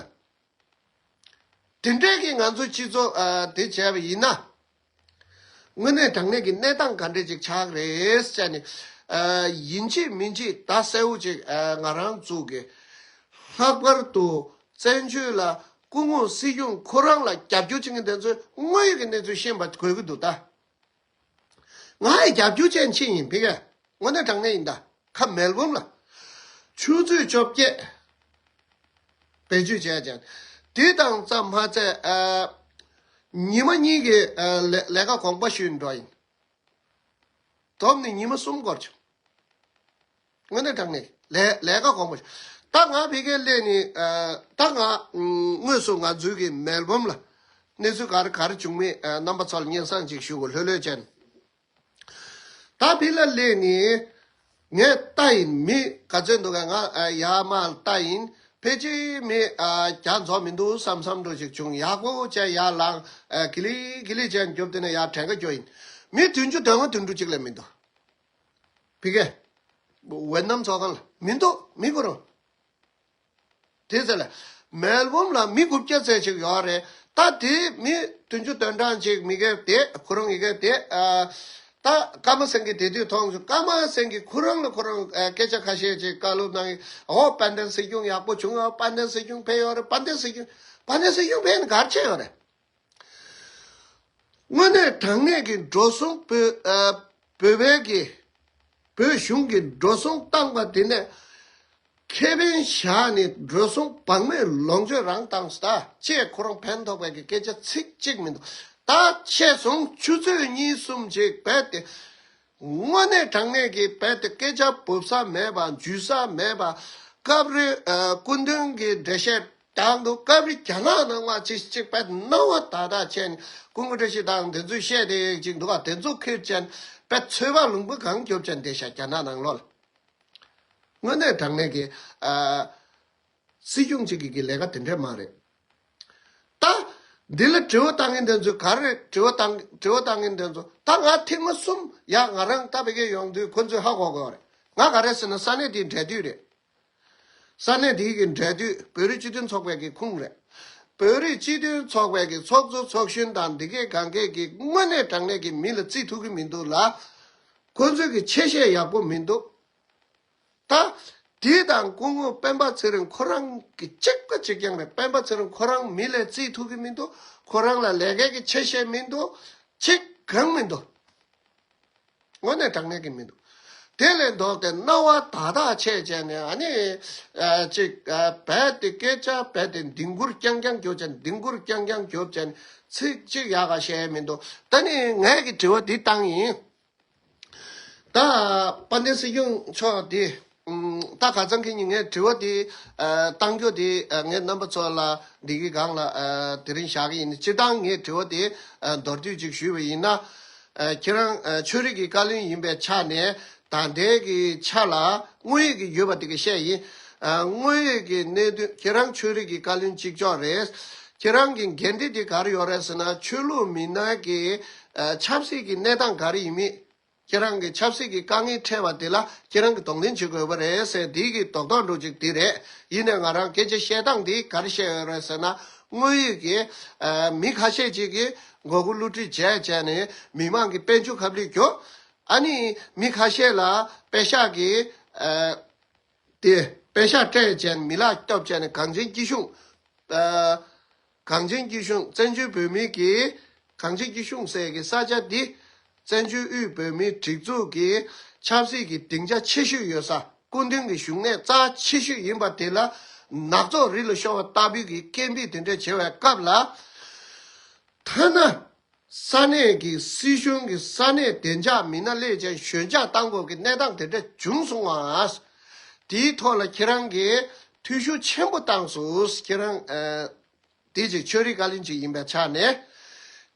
དེ་འདྲས་ཀྱི་ང་ཚོ་སྤྱི་ཚོགས་ཨ་དེ་བྱས་པ་ཡིན་ན། དངོས་གནས་དྲང་གནས་ཀྱི་གནས་སྟངས་ག་འདྲས་ཅིག་ཆགས་རེད་ཟེར་ནས་ཨ་ཡིན་གཅིག་མིན་གཅིག་ད་གསལ་བོ་ཅིག་ཨ་ང་རང་ཚོ་གི་ལྷག་པར་དུ་བཙན་བྱོལ་ལ་སྐུ་ངོ་སྲིད་སྐྱོང་ཁོ་རང་ལ་རྒྱབ་སྐྱོར་བྱེད་མཁན་དེ་ཚོས་དངོས་ཡོད་ཀྱི་གནས་ཚུལ་ཤེས་པ་དགོས་ཀྱི་འདུག་ད། ང་ཡི་རྒྱབ་སྐྱོར་ཅན་ཅིག་ཡིན་ཕི་གས། དངོས་གནས་དྲང་གནས་ཡིན་ད། ཁ་མེལ་བོམ་ལ། ཆུ་ཚོད་བཅོ་བརྒྱད། བེད་སྤྱོད་བྱས་ཀྱང་། དེ་དང་ཙམ་མ་ཚད་ཨ། ཉི་མ་གཉིས་ཀྱི་ཨ་ལས་ལས་ཀ་གོང་པ་ཞུས་འགྲོ་ཡིན། བསྡོམས་ནས་ཉི་མ་གསུམ་འགོར་བྱུང་། དངོས་གནས་དྲང་གནས་ལས་ལས་ཀ་གོང་པ་ཞུ། ད་ང་ཕ་གིར་སླེབས་ནས་ཨ། ད་ང་དངོས་སུ་ང་ཚོའི་གི་མེལ་བོམ་ལ་གནས་ཚུལ་ག་རེ་ག་རེ་བྱུང་མེད་ཨ། རྣམ་པ་ཚོ་ལ་སྙན་སེང་ཅིག་ཞུ་དགོས་ལྷོད་ལྷོད་བྱས་ནས། ད་ཕི་ལ་སླེབས་ནས་ངས་ལྟ་ཡིན། མི་ག་ཚོད་འདུག་ག་ང་ཨ་ཡར་མར་ལྟ་ཡིན། ཕལ་ཆེར་མི་ཨ་བརྒྱ་རྫོགས་མི་འདུག་བསམ་བསམ་འགྲོ་ཞིག་བྱུང་། ཡག་པོ་བྱས་ཡར་ལངས་ཨ་གི་ལི་གི་ལི་བྱས་རྒྱོབ་དེ་ནས་ཡར་དྲན་ག་རྒྱོ་ཡིན། མི་བདུན་ཅུ་དོན་ལྔ་དོན་དྲུག་ཅིག་ལས་མི་འདུག་ཕི་གེ་ཝེ་ནམ་ཚོགས་ཁང་ལ་མི་འདུག་མི་ཁོ་རང་། དེ་ཚོ་ལ་མེལ་བོམ་ལ་མི་དགུ་བརྒྱ་ཙམ་ཞིག་ཡོད་རེད། ད་དེ་མི་བདུན་ཅུ་དོན་གྲངས་ཅིག་མི་སྒེར་དེ་ཁོ་རང་ཡི་གེ་དེ་ཨ། ད་ཀརྨ་སེང་གེ་དེ་དུས་མཐོང་བྱུང་། ཀརྨ་སེང་གེ་ཁོ་རང་ལ་ཁོ་རང་ཨ་སྐད་ཆ་ཁ་ཤས་ཅིག་བཀའ་སློབ་གནང་གི། འོ་དཔལ་ལྡན་སྲིད་སྐྱོང་ཡག་པོ་བྱུང་ཡོད། དཔལ་ལྡན་སྲིད་སྐྱོང་ཕེབས་ཡོད་རེད། དཔལ་ལྡན་སྲིད་སྐྱོང་དཔལ་ལྡན་སྲིད་སྐྱོང་ཕེབས་ནས་ག་རེ་བྱས་ཡོད་རེད། དངོས་གནས་དྲང་གནས་ཀྱི་འགྲོ་སོང་བོད་ཨ་བོད་པའི་གི་བོད་གཞུང་གི་འགྲོ་སོང་བཏང་པ་དེ་ནས་ཁེ་ཕན་བཞག་ནས་འགྲོ་སོང་བག་མེད་ལོངས་སྤྱོད་རང་བཏང་སྟ་ཅེས་ཁོ་རང་ཕན་ཐོགས་པའི་གི་སྐད་ཆ་ཚིག་གཅིག་མི་འདུག་ད་ཆད་སོང་། ཆུ་ཚོད་གཉིས་གསུམ་ཅིག་བས་ཏེ། དངོས་གནས་དྲང་གནས་ཀྱི་རྦད་དེ་སྐད་ཆ་འབབ་ས་མེད་པ། འཇུ་ས་མེད་པ། སྐབས་རེ་ཨ་སྐུ་མདུན་གྱི་འགྲེལ་བཤད་བཏང་འདུག་སྐབས་རེ་རྒྱ་ནག་ནང་མ་ཅིག་ཅིག་རྦད་རྣ་བ་དག་དག་བྱས་ནས་སྐུ་ངོ་བཀྲ་ཤིས་དང་དེ་ཚོས་བཤད་དེ་ཅིག་འདུག་ག་དེ་ཚོ་ཁྱེར་བྱས་ནས་རྦད་ཚོད་དཔག་ལུང་པ་གང་རྒྱོབ་བྱས་བསྡད་ཤག་རྒྱ་ནག་ནང་ལོགས་ལ། དངོས་གནས་དྲང་གནས་ཀྱི་ཨ། སྲིད་སྐྱོང་གཅིག་གི་གི་ལས་ཀ་དེ་འདྲས་མ་རེད། ད། འདི་ལ་དྲི་བ་བཏང་མཁན་དེ་ཚོས་ག་རེ་དྲི་བ་བཏང་དྲི་བ་བཏང་མཁན་དེ་ཚོ་ད་ང་ཐེངས་མ་གསུམ་ཡ་ང་རང་ད་བི་གེ་ཡོང་དུས་ཁོ་ཚོས་ཧ་གོ་གོ་རེད། ང་ག་རེ་ཟེར་ན་ས་གནས་དེའི་འབྲེལ་མཐུད་རེད། ས་གནས་དེའི་གི་འབྲེལ་མཐུད་བོད་རིགས་སྤྱི་མཐུན་ཚོགས་པའི་གི་ཁུངས་རེད། བོད་རིགས་སྤྱི་མཐུན་ཚོགས་པའི་གི་ཚོགས་གཙོ་ཚོགས་གཞོན་དང་འདི་གའི་གང་གའི་གི་དངོས་གནས་དྲང་གནས་ཀྱི་མི་ལ་བརྩི་ཐུབ་ཀྱི་མི་འདུག་ལ། ཁོ་ཚོའི་གི་ཆེ་བཤད་ཡག་པོ་མི་འདུག་ད། དེ་དང་སྐུ་ངོ་སྤེན་པ་ཚེ་རིང་ཁོ་རང་གི་གཅིག་པ་གཅིག་རྐྱང་རེད། སྤེན་པ་ཚེ་རིང་ཁོ་རང་མི་ལ་བརྩི་ཐུབ་ཀྱི་མི་འདུག་ཁོ་རང་ལ་ལས་ཀའི་གི་ཆེ་བཤད་མི་འདུག་གཅིག་གང་མི་འདུག་དངོས་གནས་དྲང་གནས་ཀྱི་མི་འདུག་དེ་ལས་ལྡོག་སྟེ་རྣ་བ་དག་དག་བྱས་བྱས་ནས་ཨ་ནི་ཨ་ཅིག་ཨ་རྦད་དེ་སྐད་ཆ་རྦད་དེ་ལྡིང་སྐོར་རྐྱང་རྐྱང་རྒྱོབ་བྱས་ནས་ལྡིང་སྐོར་རྐྱང་རྐྱང་རྒྱོབ་བྱས་ནས་ཚིག་གཅིག་ཡག་ག་བཤད་མི་འདུག་ད་ནི་ངས་ཀྱི་དྲི་བ་འདི་བཏང་ཡིན། ད་དཔལ་ལྡན་སྲིད་སྐྱོང་མཆོག་འདི་ཨུམ། ད་ཁ་སང་ཁེ་ཉིན་ངས་དྲི་བ་འདི་ཨ་བཏང་རྒྱུ་འདི་ཨ་ངས་རྣམ་པ་ཚོ་ལ་འདི་གི་སྒང་ལ་ཨ་དེ་རིང་བཞག་གི་ཡིན། སྤྱིར་བཏང་ངས་དྲི་བ་འདི་ཨ་མདོར་བསྡུས་ཅིག་ཞུས་པ་ཡིན་ན། ཨ་ཁྱེད་རང་ཨ་ཆོས་རིག་གི་བཀའ་བློན་ཡིན་པའི་ཆ་ནས་ད་ལྟའི་གི་ཆ་ལ་དངོས་ཡོད་ཀྱི་ཡོད་པ་དེ་གི་བཤད་ཡིན། ཨ་དངོས་ཡོད་ཀྱི་གནད་དོན་ཁྱེད་རང་ཆོས་རིག་གི་བཀའ་བློན་གཅིག་ལྕོགས་རེད། ཁྱེད་རང་གི་འགན་འཁྲི་དེ་ག་རེ་ཡོད་རེད་ཟེར་ན་ཆོས་ལུགས་མི་སྣ་གི་ཨ་ཆབ་སྲིད་ཀྱི་གནས་སྟངས་ག་རེ་ཡིན་མིན། ཁྱེད་རང་གི་ཆབ་སྲིད་ཀྱི་དཀའ་ངལ་འཕྲད་པ་དེ་ལ་ཁྱེད་རང་གིས་གདོང་ལེན་བྱེད་དགོས་པ་རེད་ཟེར། འདི་གི་རྡོག་རྡོག་འགྲོ་ཅིག་འདི་རེད། ཡིན་ནའི་ང་རང་སྐད་ཆ་བཤད་སྟངས་འདི་ག་རེ་བཤད་ཡོད་རེད་ཟེར་ན། དངོས་ཡོད་ཀྱི་ཨ་མི་ཁ་ཤས་ཅིག་གིས་མགོ་སྐོར་བསླུ་བྲིད་བྱས་བྱས་ནས་མི་མང་གི་དཔལ་འབྱོར་ཁ་བསླུས་རྒྱོབ། ཨ་ནི་མི་ཁ་ཤས་ལ་པེ་ཤག་གི་ཨ་དེ། པེ་ཤག་སྤྲད་བྱས་ནས་མི་ལག་སྐྱོབ་བྱས་ནས་གངས་ཅན་སྐྱིད་གཤོངས། ཨ། གངས་ཅན་སྐྱིད་གཤོངས་བཙན་བྱོལ་བོད་མིའི་གི་གངས་ཅན་སྐྱིད་གཤོངས་ཟེར་གི་ས་ཆ་འདི་བཙན་བྱོལ་དབུས་བོད་མིའི་སྒྲིག་འཛུགས་ཀྱི་ཆབ་སྲིད་ཀྱི་སྡིངས་ཆ་ཆེ་ཤོས་ཡོད་ས། སྐུ་མདུན་གྱི་བཞུགས་གནས་རྩ་ཆེ་ཤོས་ཡིན་པ་དེ་ལ་ནག་ཚོགས་རི་ལ་ཤོར་བ་ལྟ་བུའི་གི་སྐད་འབོད་དེ་འདྲ་བྱེད་པའི་སྐབས་ལ། ཐ་ན་ས་གནས་ཀྱི་སྲིད་གཞུང་གི་ས་གནས་བདེ་འཇགས་མི་སྣ་སླེབས་བྱས་ཞོད་འཇགས་བཏང་དགོས་ཀྱི་གནས་སྟངས་དེ་འདྲ་བྱུང་སོང་ང་། དེའི་ཐོག་ལ་ཁྱེད་རང་གིས་འཐུས་ཤུགས་ཆེན་པོ་བཏང་སོང་། ཁྱེད་རང་ཨ། དེ་ཅིག་ཆོས་རིག་བཀའ་བློན་ཅིག་ཡིན་པའི་ཆ་ནས།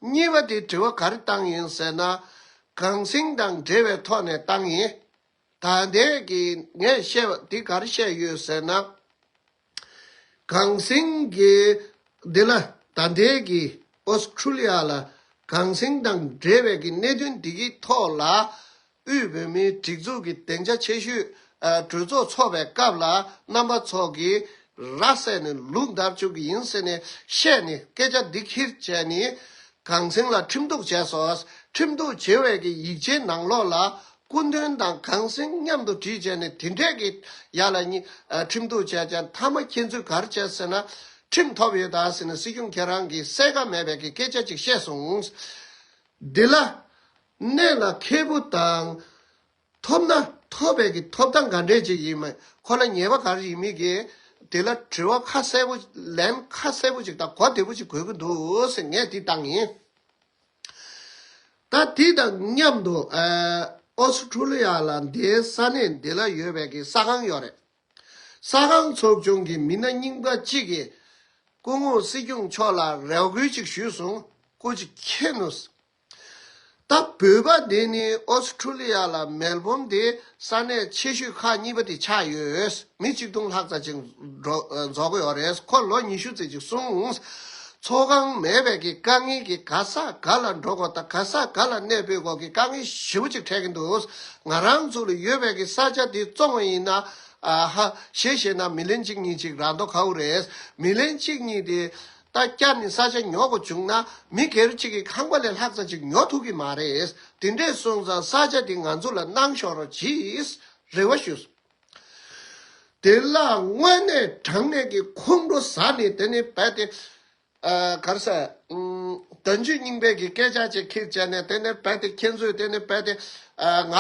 གཉིས་པ་དེ་དྲི་བ་ག་རེ་བཏང་ཡིན་ཟེར་ན། གངས་སེང་དང་འབྲེལ་བའི་ཐོག་ནས་བཏང་ཡིན། ད་ལྟའི་གི་ངས་བཤད་པ་འདི་ག་རེ་བཤད་ཡོད་ཟེར་ན། གངས་སེང་གི་འདི་ལ་ད་ལྟའི་གི་ཨོ་སི་ཁྲུ་ལི་ཡ་ལ་གངས་སེང་དང་འབྲེལ་བའི་གི་གནད་དོན་འདི་གི་ཐོག་ལ་དབུས་བོད་མིའི་སྒྲིག་འཛུགས་ཀྱི་སྡིངས་ཆ་ཆེ་ཤོས་ཨ་གྲོས་ཚོགས་ཚོགས་པའི་སྐབས་ལ་རྣམ་པ་ཚོ་གིས་ར་བསད་ནས་ལུག་བརྡར་བཅུག་གི་ཡིན་ཟེར་ནས་བཤད་ནས་སྐད་ཆ་འདི་ཁྱེར་བྱས་ནས་གངས་སེང་ལ་ཁྲིམས་གཏུག་བྱས་སོང་། ཁྲིམས་གཏུག་བྱེད་པའི་གི་ཡིག་ཆའི་ནང་ལོགས་ལ། སྐུ་མདུན་དང་གངས་སེང་མཉམ་དུ་བྲིས་བྱས་ནས་དེ་འདྲས་ཀྱི་ཡ་ལ་གཉིས་ཨ་ཁྲིམས་གཏུག་བྱས་ཀྱང་མཐའ་མ་ཁྱེད་ཚོས་ག་རེ་བྱས་ཟེར་ན། ཁྲིམས་ཐོབ་ཡོད་ད་ཟེར་ནས་སྲིད་སྐྱོང་ཁྱེད་རང་གིས་གསལ་ཁ་མེད་པའི་གི་སྐད་ཆ་ཅིག་བཤད་སོང་། འདི་ལ་གནད་ལ་འཁེལ་པོ་དང་ཐོབ་ན་ཐོབ་པའི་གི་ཐོབ་ཐང་ག་འདྲས་ཅིག་ཡིན་མིན་ཁོ་ལ་ཉེས་པ་ག་རེ་ཡིན་མིན་གི་དེ་ལ་དྲི་བ་ཁ་གསལ་པོ་ལན་ཁ་གསལ་པོ་ཅིག་དང་གོ་བདེ་པོ་ཅིག་དགོས་ཀྱི་འདུག་ཟེར་ངས་འདི་བཏང་ཡིན། ད་དེ་དང་མཉམ་དུ་ཨ་ཨོ་སི་ཁྲུ་ལི་ཡ་ལ་འདིའི་ས་གནས་འདི་ལ་ཡོད་པའི་གི་ས་ཁང་ཡོད་རེད། ས་ཁང་ཚོགས་ཆུང་གི་མི་སྣ་རྙིང་པ་གཅིག་གིས་སྐུ་ངོ་སྲིད་སྐྱོང་མཆོག་ལ་རེ་སྐུལ་ཅིག་ཞུས་སོང་། སྐུ་ཅིག་ཁྱེར་ནུས། ད་བོད་པ་འདི་ནི་ཨོ་སི་ཁྲུ་ལི་ཡ་ལ་མེལ་བོན་དེ་ས་གནས་ཆེ་ཤོས་ཁག་གཉིས་པ་དེ་ཆགས་ཡོད། མི་གཅིག་སྟོང་ལྷག་ཙམ་ཅིག་འགྲོ་འཛོག་གི་ཡོད་རེད། ཁོ་ལོ་ཉི་ཤུ་ཙམ་ཅིག་སོང་། ཚོགས་ཁང་མེད་པའི་གི་དཀའ་ངལ་གྱི་ག་ས་ག་ལ་འགྲོ་དགོས་དང་ག་ས་ག་ལ་གནས་སྤོས་དགོས་ཀྱི་དཀའ་ངལ་ཞེ་པོ་ཅིག་འཕྲད་ཀྱི་འདུག་ང་རང་ཚོ་ལ་ཡོད་པའི་གི་ས་ཆ་དེ་བཙོང་བ་ཡིན་ན་ཨ་ཧ་ཞེས་བཤད་ན་མི་ལན་གཅིག་གཉིས་ཅིག་རག་མདོག་ཁ་པོ་རེད། མི་ལན་གཅིག་གཉིས་དེ་ད་བསྐྱར་ནས་ས་ཆ་ཉོ་དགོས་བྱུང་ན་མི་སྒེར་གཅིག་གི་ཁང་པ་ལས་ལྷག་ཙམ་ཅིག་ཉོ་ཐུབ་ཀྱི་མ་རེད། དེ་འདྲས་སོང་ཙང་ས་ཆ་དེ་ང་ཚོ་ལ་གནང་ཤོག་རོགས་གྱིས་རེ་བ་ཞུས། དེ་ལ་དངོས་གནས་དྲང་གནས་ཀྱི་ཁོང་ཁྲོ་ཟ་ནས་དེ་ནས་རྦད་དེ་ཨ་ག་རེ་ཟེར་ཨུམ་དོན་གཅོད་རྙིང་པའི་གི་སྐད་ཆ་ཅིག་ཁྱེར་བྱས་ནས་དེ་ནས་རྦད་དེ་ཁྱེད་ཚོས་དེ་ནས་རྦད་དེ་ཨ་ང་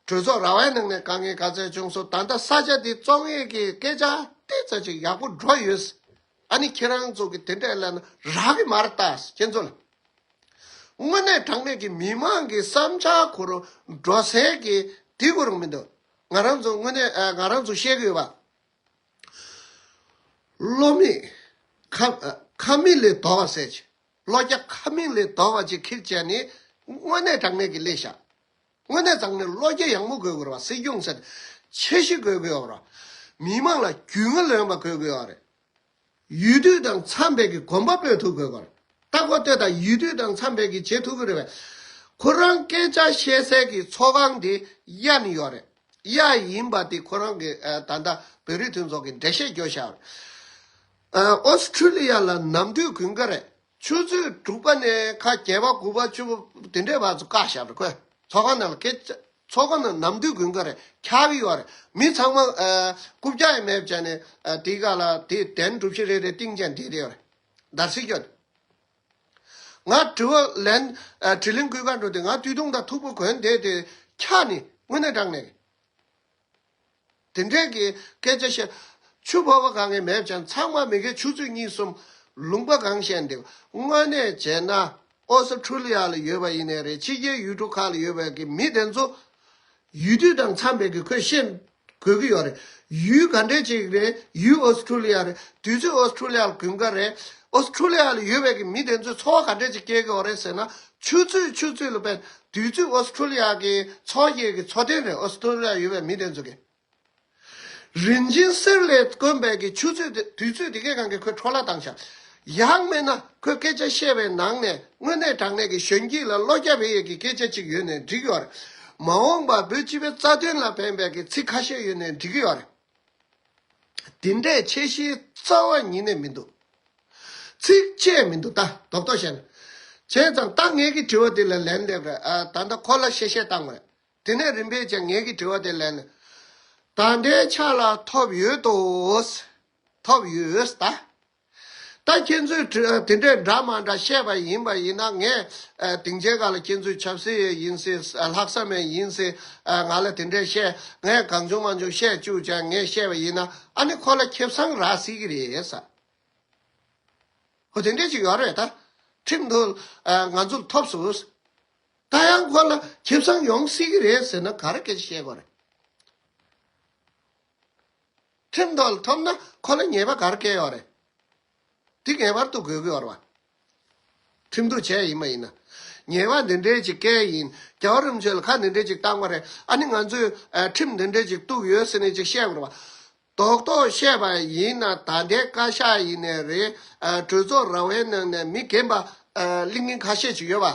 གྲོས་ཚོགས་ར་བའི་ནང་ནས་དཀའ་ངལ་ག་ཚད་བྱུང་སོང་། ད་ལྟ་ས་ཆ་དེ་བཙོང་ཡས་ཀྱི་སྐད་ཆ་ཏོག་ཙམ་ཅིག་ཡག་པོ་འགྲོ་ཡོད། ཨ་ནི་ཁྱེད་རང་ཚོ་གི་དེ་འདྲས་ལབ་ན་རག་གི་མ་རེད་ད་ཁྱེད་ཚོ་ལ། དངོས་གནས་དྲང་གནས་ཀྱི་མི་མང་གི་བསམ་འཆར་ཁོ་རང་འགྲོ་སའི་གི་དེ་ཁོ་རང་མི་འདུག་ང་རང་ཚོ་དངོས་གནས་ཨ་ང་རང་ཚོ་བཤད་གི་ཡོད་པ། བློ་མིག་ཁ་ཁ་མིག་ལས་དོག་པ་ཟེར་ཅིག་བློ་རྒྱ་ཁ་མིག་ལས་དོག་པ་ཅིག་ཁྱེར་བྱས་ནས་དངོས་གནས་དྲང་གནས་ཀྱི་སླེབས་ཤག་དངོས་གནས་དྲང་གནས་བློ་རྒྱ་ཡངས་པོ་དགོས་དགོས་རེད་བ། སྲིད་སྐྱོང་ཟེར་ཆེ་བཞི་དགོས་དགོས་ཡོད་རེད་བ། མི་མང་ལ་རྒྱུས་མངའ་ལོན་པ་དགོས་དགོས་ཡོད་རེད། ཡུལ་དུས་དང་འཚམས་པའི་གི་གོམ་པ་སྤོས་ཐུབ་དགོས་པར། ད་ཁོ་ལྟོས་དང་ཡུལ་དུས་དང་འཚམས་པའི་གི་བྱེད་ཐུབ་ཀྱི་རེད་པས། ཁོ་རང་སྐད་ཆ་བཤད་སའི་གི་ཚོགས་ཁང་དེ་གཡའ་ནས་ཡོད་རེད། གཡའ་ཡིན་པ་དེ་ཁོ་རང་གི་ཨ་ད་ལྟ་བོད་རིགས་མཐུན་ཚོགས་ཀྱི་འགྲེལ་བཤད་རྒྱོབ་བཞག་རེད། ཨ་ཨོ་སི་ཁྲུ་ལི་ཡ་ལ་ནམ་དུས་དགུན་ཁ་རེད། ཆུ་ཚོད་དྲུག་པ་ནས་ཁ་བརྒྱད་པ་དགུ་པ་བཅུ་པ་དེ་འདྲའི་བར་དུ་བཀག་བཞག་རེད་ཁོས། ཚོགས་ཁང་ནང་ལ་སྐད་ཆ་ཚོགས་ཁང་ནང་ནམ་དུས་དགུན་ཁ་རེད། འཁྱག་གི་ཡོད་རེད། མི་ཚང་མ་ཨ་རྐུབ་བཀྱག་ཡང་མེད་བྱས་ནས་ཨ་དེའི་སྒང་ལ་དེ་གདན་གྲུ་བཞི་རེ་རེ་བཏིང་བྱས་བསྡད་དེ་ཡོད་རེད། འདར་སིག་ཡོད། ང་དྲི་བ་ལན་ཨ་དྲི་ལན་བསྐུལ་ག་འགྲོ་དུས་ང་དུས་ཐུང་དང་མཐུག་པོ་གོན་བསྡད་དེ་འཁྱག་ནི་དངོས་གནས་དྲང་གནས། དེ་འདྲས་ཀྱི་སྐད་ཆ་བཤད། ཆུ་ཕོར་པ་གང་གི་མེད་ཀྱང་ཚང་མ་མི་སྒེར་ཆུ་ཚོད་གཉིས་གསུམ་ལུང་པ་གང་བཤད་འདེབས། དངོས་གནས་བྱས་ན་ཨོ་སི་ཁྲུ་ལི་ཡ་ལ་ཡོད་པ་ཡིན་ནའི་རེད། ཕྱི་རྒྱལ་ཡུལ་གྲུ་ཁག་ལ་ཡོད་པའི་གི་མི་དེ་ཚོ་ཡུལ་དུས་དང་འཚམས་པའི་གི་ཁོས་ཤེས་དགོས་ཀྱི་ཡོད་རེད། ཡུལ་ག་འདྲས་ཅིག་རེད། ཡུལ་ཨོ་སི་ཁྲུ་ལི་ཡ་རེད། དུས་ཚོད་ཨོ་སི་ཁྲུ་ལི་ཡ་ལ་དགུན་ཁ་རེད། ཨོ་སི་ཁྲུ་ལི་ཡ་ལ་ཡོད་པའི་གི་མི་དེ་ཚོས་ཚོར་བ་ག་འདྲས་ཅིག་སྐྱེ་གི་ཡོད་རེད་ཟེར་ན། ཆུ་ཚོད་ཆུ་ཚོད་ལ་དཔེ་དུས་ཚོད་ཨོ་སི་ཁྲུ་ལི་ཡ་གི་ཚོར་སྐྱེ་གི་འཚོ་རྟེན་རེད། ཨོ་སི་ཁྲུ་ལི་ཡ་ཡོད་པའི་མི་དེ་ཚོ་གི། རིན་ཆེན་གསེར་ལས་དཀོན་པའི་གི་ཆུ་ཚོད་དེ་དུས་ཚོད་དེ་གའི་སྒང་གི་ཁོས་འཕྲོ་བརླག་བཏང་ཤག་ཡང་མིན་ན་ཁོས་སྐད་ཆ་བཤད་པའི་ནང་ནས་དངོས་གནས་དྲང་གནས་ཀྱི་གཞོན་སྐྱེས་ལ་བློ་རྒྱ་བྱེད་ཡས་ཀྱི་སྐད་ཆ་ཅིག་ཡོད་ནའི་འགྲིག་གི་ཡོད་རེད། མ་འོངས་པ་བོད་སྤྱི་པའི་རྩ་དོན་ལ་ཕན་པའི་གི་ཚིག་ཁ་ཤས་ཡོད་ནའི་འགྲིག་གི་ཡོད་རེད། དེ་འདྲའི་འཆར་གཞིའི་རྩ་བ་ཉིད་ནས་མི་འདུག་ཚིག་བཅད་མི་འདུག་ད་རྡོག་རྡོག་བཤད་ན། བྱས་ཙང་ད་ངེད་ཀྱི་དྲི་བ་དེ་ལ་ལན་སླེབས་རེད། ཨ་ད་ལྟ་ཁོ་ལ་བཤད་བཤད་བཏང་བ་རེད། དེ་ནས་རིམ་པས་ཀྱང་ངེད་ཀྱི་དྲི་བ་དེ་ལན། ད་ལྟའི་ཆ་ལ་ཐོབ་ཡོད་དོ། ཐོབ་ཡོད་ད། ད་ཁྱེད་ཚོས་དེ་འདྲའི་འདྲ་མ་འདྲ་བཤད་པ་ཡིན་པ་ཡིན་ན། ངས་སྡིངས་ཆའི་སྒང་ལ་ཁྱེད་ཚོས་ཆབ་སྲིད་ཡིན་ཟེར། ལྷག་བསམ་མེད་ཡིན་ཟེར། ང་ལ་དེ་འདྲས་བཤད། ངས་གང་བྱུང་མང་བྱུང་བཤད་བཅུག་ཅག་ངས་བཤད་པ་ཡིན་ན། ཨ་ནི་ཁོ་ལ་ཁེ་བཟང་རག་སྲིད་ཀྱི་རེད་ས། ཁོ་དེ་འདྲས་ཅིག་ཡོད་རེད་ད། ཁྲིམས་དུ་ང་ཚོར་ཐོབ་སོང་། ད་ཡང་ཁོ་ལ་ཁེ་བཟང་ཡོང་སྲིད་ཀྱི་རེད་ཟེར་ན་ག་རེ་སྐད་ཆ་བཤད་དགོས་རེད། ཁྲིམས་ཐོག་ལ་ཐོབ་ན་ཁོ་ལ་ཉེས་པ་ག་རེ་བཀལ་ཡོད་རེད། དེ་ངེས་པར་དུ་དགོས་ཀྱི་ཡོད་རེད་བ། ཁྲིམས་གཏུག་བྱས་ཡིན་མ་ཡིན་ན། ཉེས་པ་འདི་འདྲའི་ཅིག་བཀལ་ཡིན། རྒྱལ་བ་རིན་པོ་ཆེ་ལ་ཁ་འདི་འདྲའི་ཅིག་བཏང་བ་རེད། ཨ་ནི་ང་ཚོས་ཨ་ཁྲིམས་འདི་འདྲའི་ཅིག་གཏུག་ཡོད་ཟེར་ནས་ཅིག་བཤད་དགོས་རེད་བ། རྡོག་རྡོག་བཤད་པ་ཡིན་ན་ད་ལྟའི་བཀའ་ཤག་ཡིན་ནའི་རེད། ཨ་གྲོས་ཚོགས་ར་བའི་ནང་ནས་མི་རྒན་པ་ཨ་གླིང་རྒན་ཁ་ཤས་ཅིག་ཡོད་པ།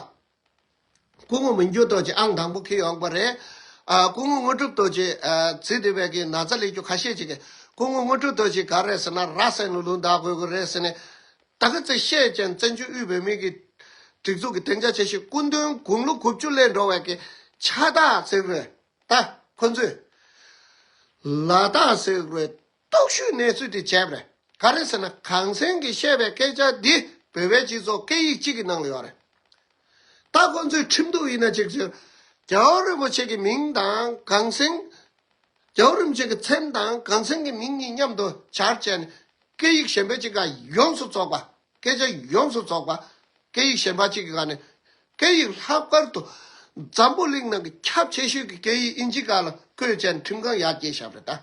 སྐུ་ངོ་མི་འགྱུར་རྡོ་རྗེ་ཨང་དང་པོ་འཁྱེར་ཡོང་པ་རེད། ཨ་སྐུ་ངོ་དངོས་གྲུབ་རྡོ་རྗེ་ཨ་རྩིས་དེ་བས་ཀྱི་ན་ཚ་ལས་རྒྱུ་ཁ་ཤས་ཅིག་གིས་སྐུ་ངོ་དངོས་གྲུབ་རྡོ་རྗེ་ག་རེ་ཟེར་ན་ར་སེ་ནུ་ལུང་བདག་དགོས་ཀྱི་རེད་ཟེར་ནས། ད་ག་ཚོད་བཤད་ཀྱང་བཙན་བྱོལ་དབུས་བོད་མི་གི་སྒྲིག་འཛུགས་ཀྱི་སྡིངས་ཆ་ཆེ་ཤོས་སྐུ་མདུན་དགུང་ལོ་དགུ་བཅུ་སླེབས་འགྲོ་བའི་གི་ཆགས་སྡང་ཟེར་རེད། ད་ཁོ་ཚོས་ལ་དྭགས་ཟེར་རེད། སྟོབས་ཤུགས་གནས་ཚུལ་དེ་བྱས་པ་རེད། ག་རེ་ཟེར་ན་གངས་སེང་གིས་བཤད་པའི་སྐད་ཆ་འདི་བོད་པའི་སྤྱི་ཚོགས་སྐད་ཡིག་གཅིག་གི་ནང་ལ་ཡོད་རེད། ད་ཁོ་ཚོས་ཁྲིམས་གཏུག་ཡིན་ན་གཅིག་ཚོས་རྒྱལ་བ་རིན་པོ་ཆེ་གི་མིང་དང་གངས་སེང་རྒྱལ་བ་རིན་པོ་ཆེ་གི་མཚན་དང་གངས་སེང་གི་མིང་གཉིས་མཉམ་དུ་སྦྱར་བྱས་ནས་སྐད་ཡིག་གཞན་པ་གཅིག་ག་ཡོངས་སུ་རྫོགས་པ། སྐད་ཆ་ཡོངས་སུ་རྫོགས་པ། སྐད་ཡིག་གཞན་པ་གཅིག་གི་སྒང་ནས་སྐད་ཡིག་ལྷག་པར་དུ་འཛམ་བུ་གླིང་ནང་གི་ཁྱབ་ཆེ་ཤོས་ཀྱི་སྐད་ཡིག་ཨིན་ཇི་སྒང་ལ་བཀོད་བྱས་ནས་ཁྲིམས་ཁང་ཡར་བསྐྱལ་བཞག་པ་རེད་ད།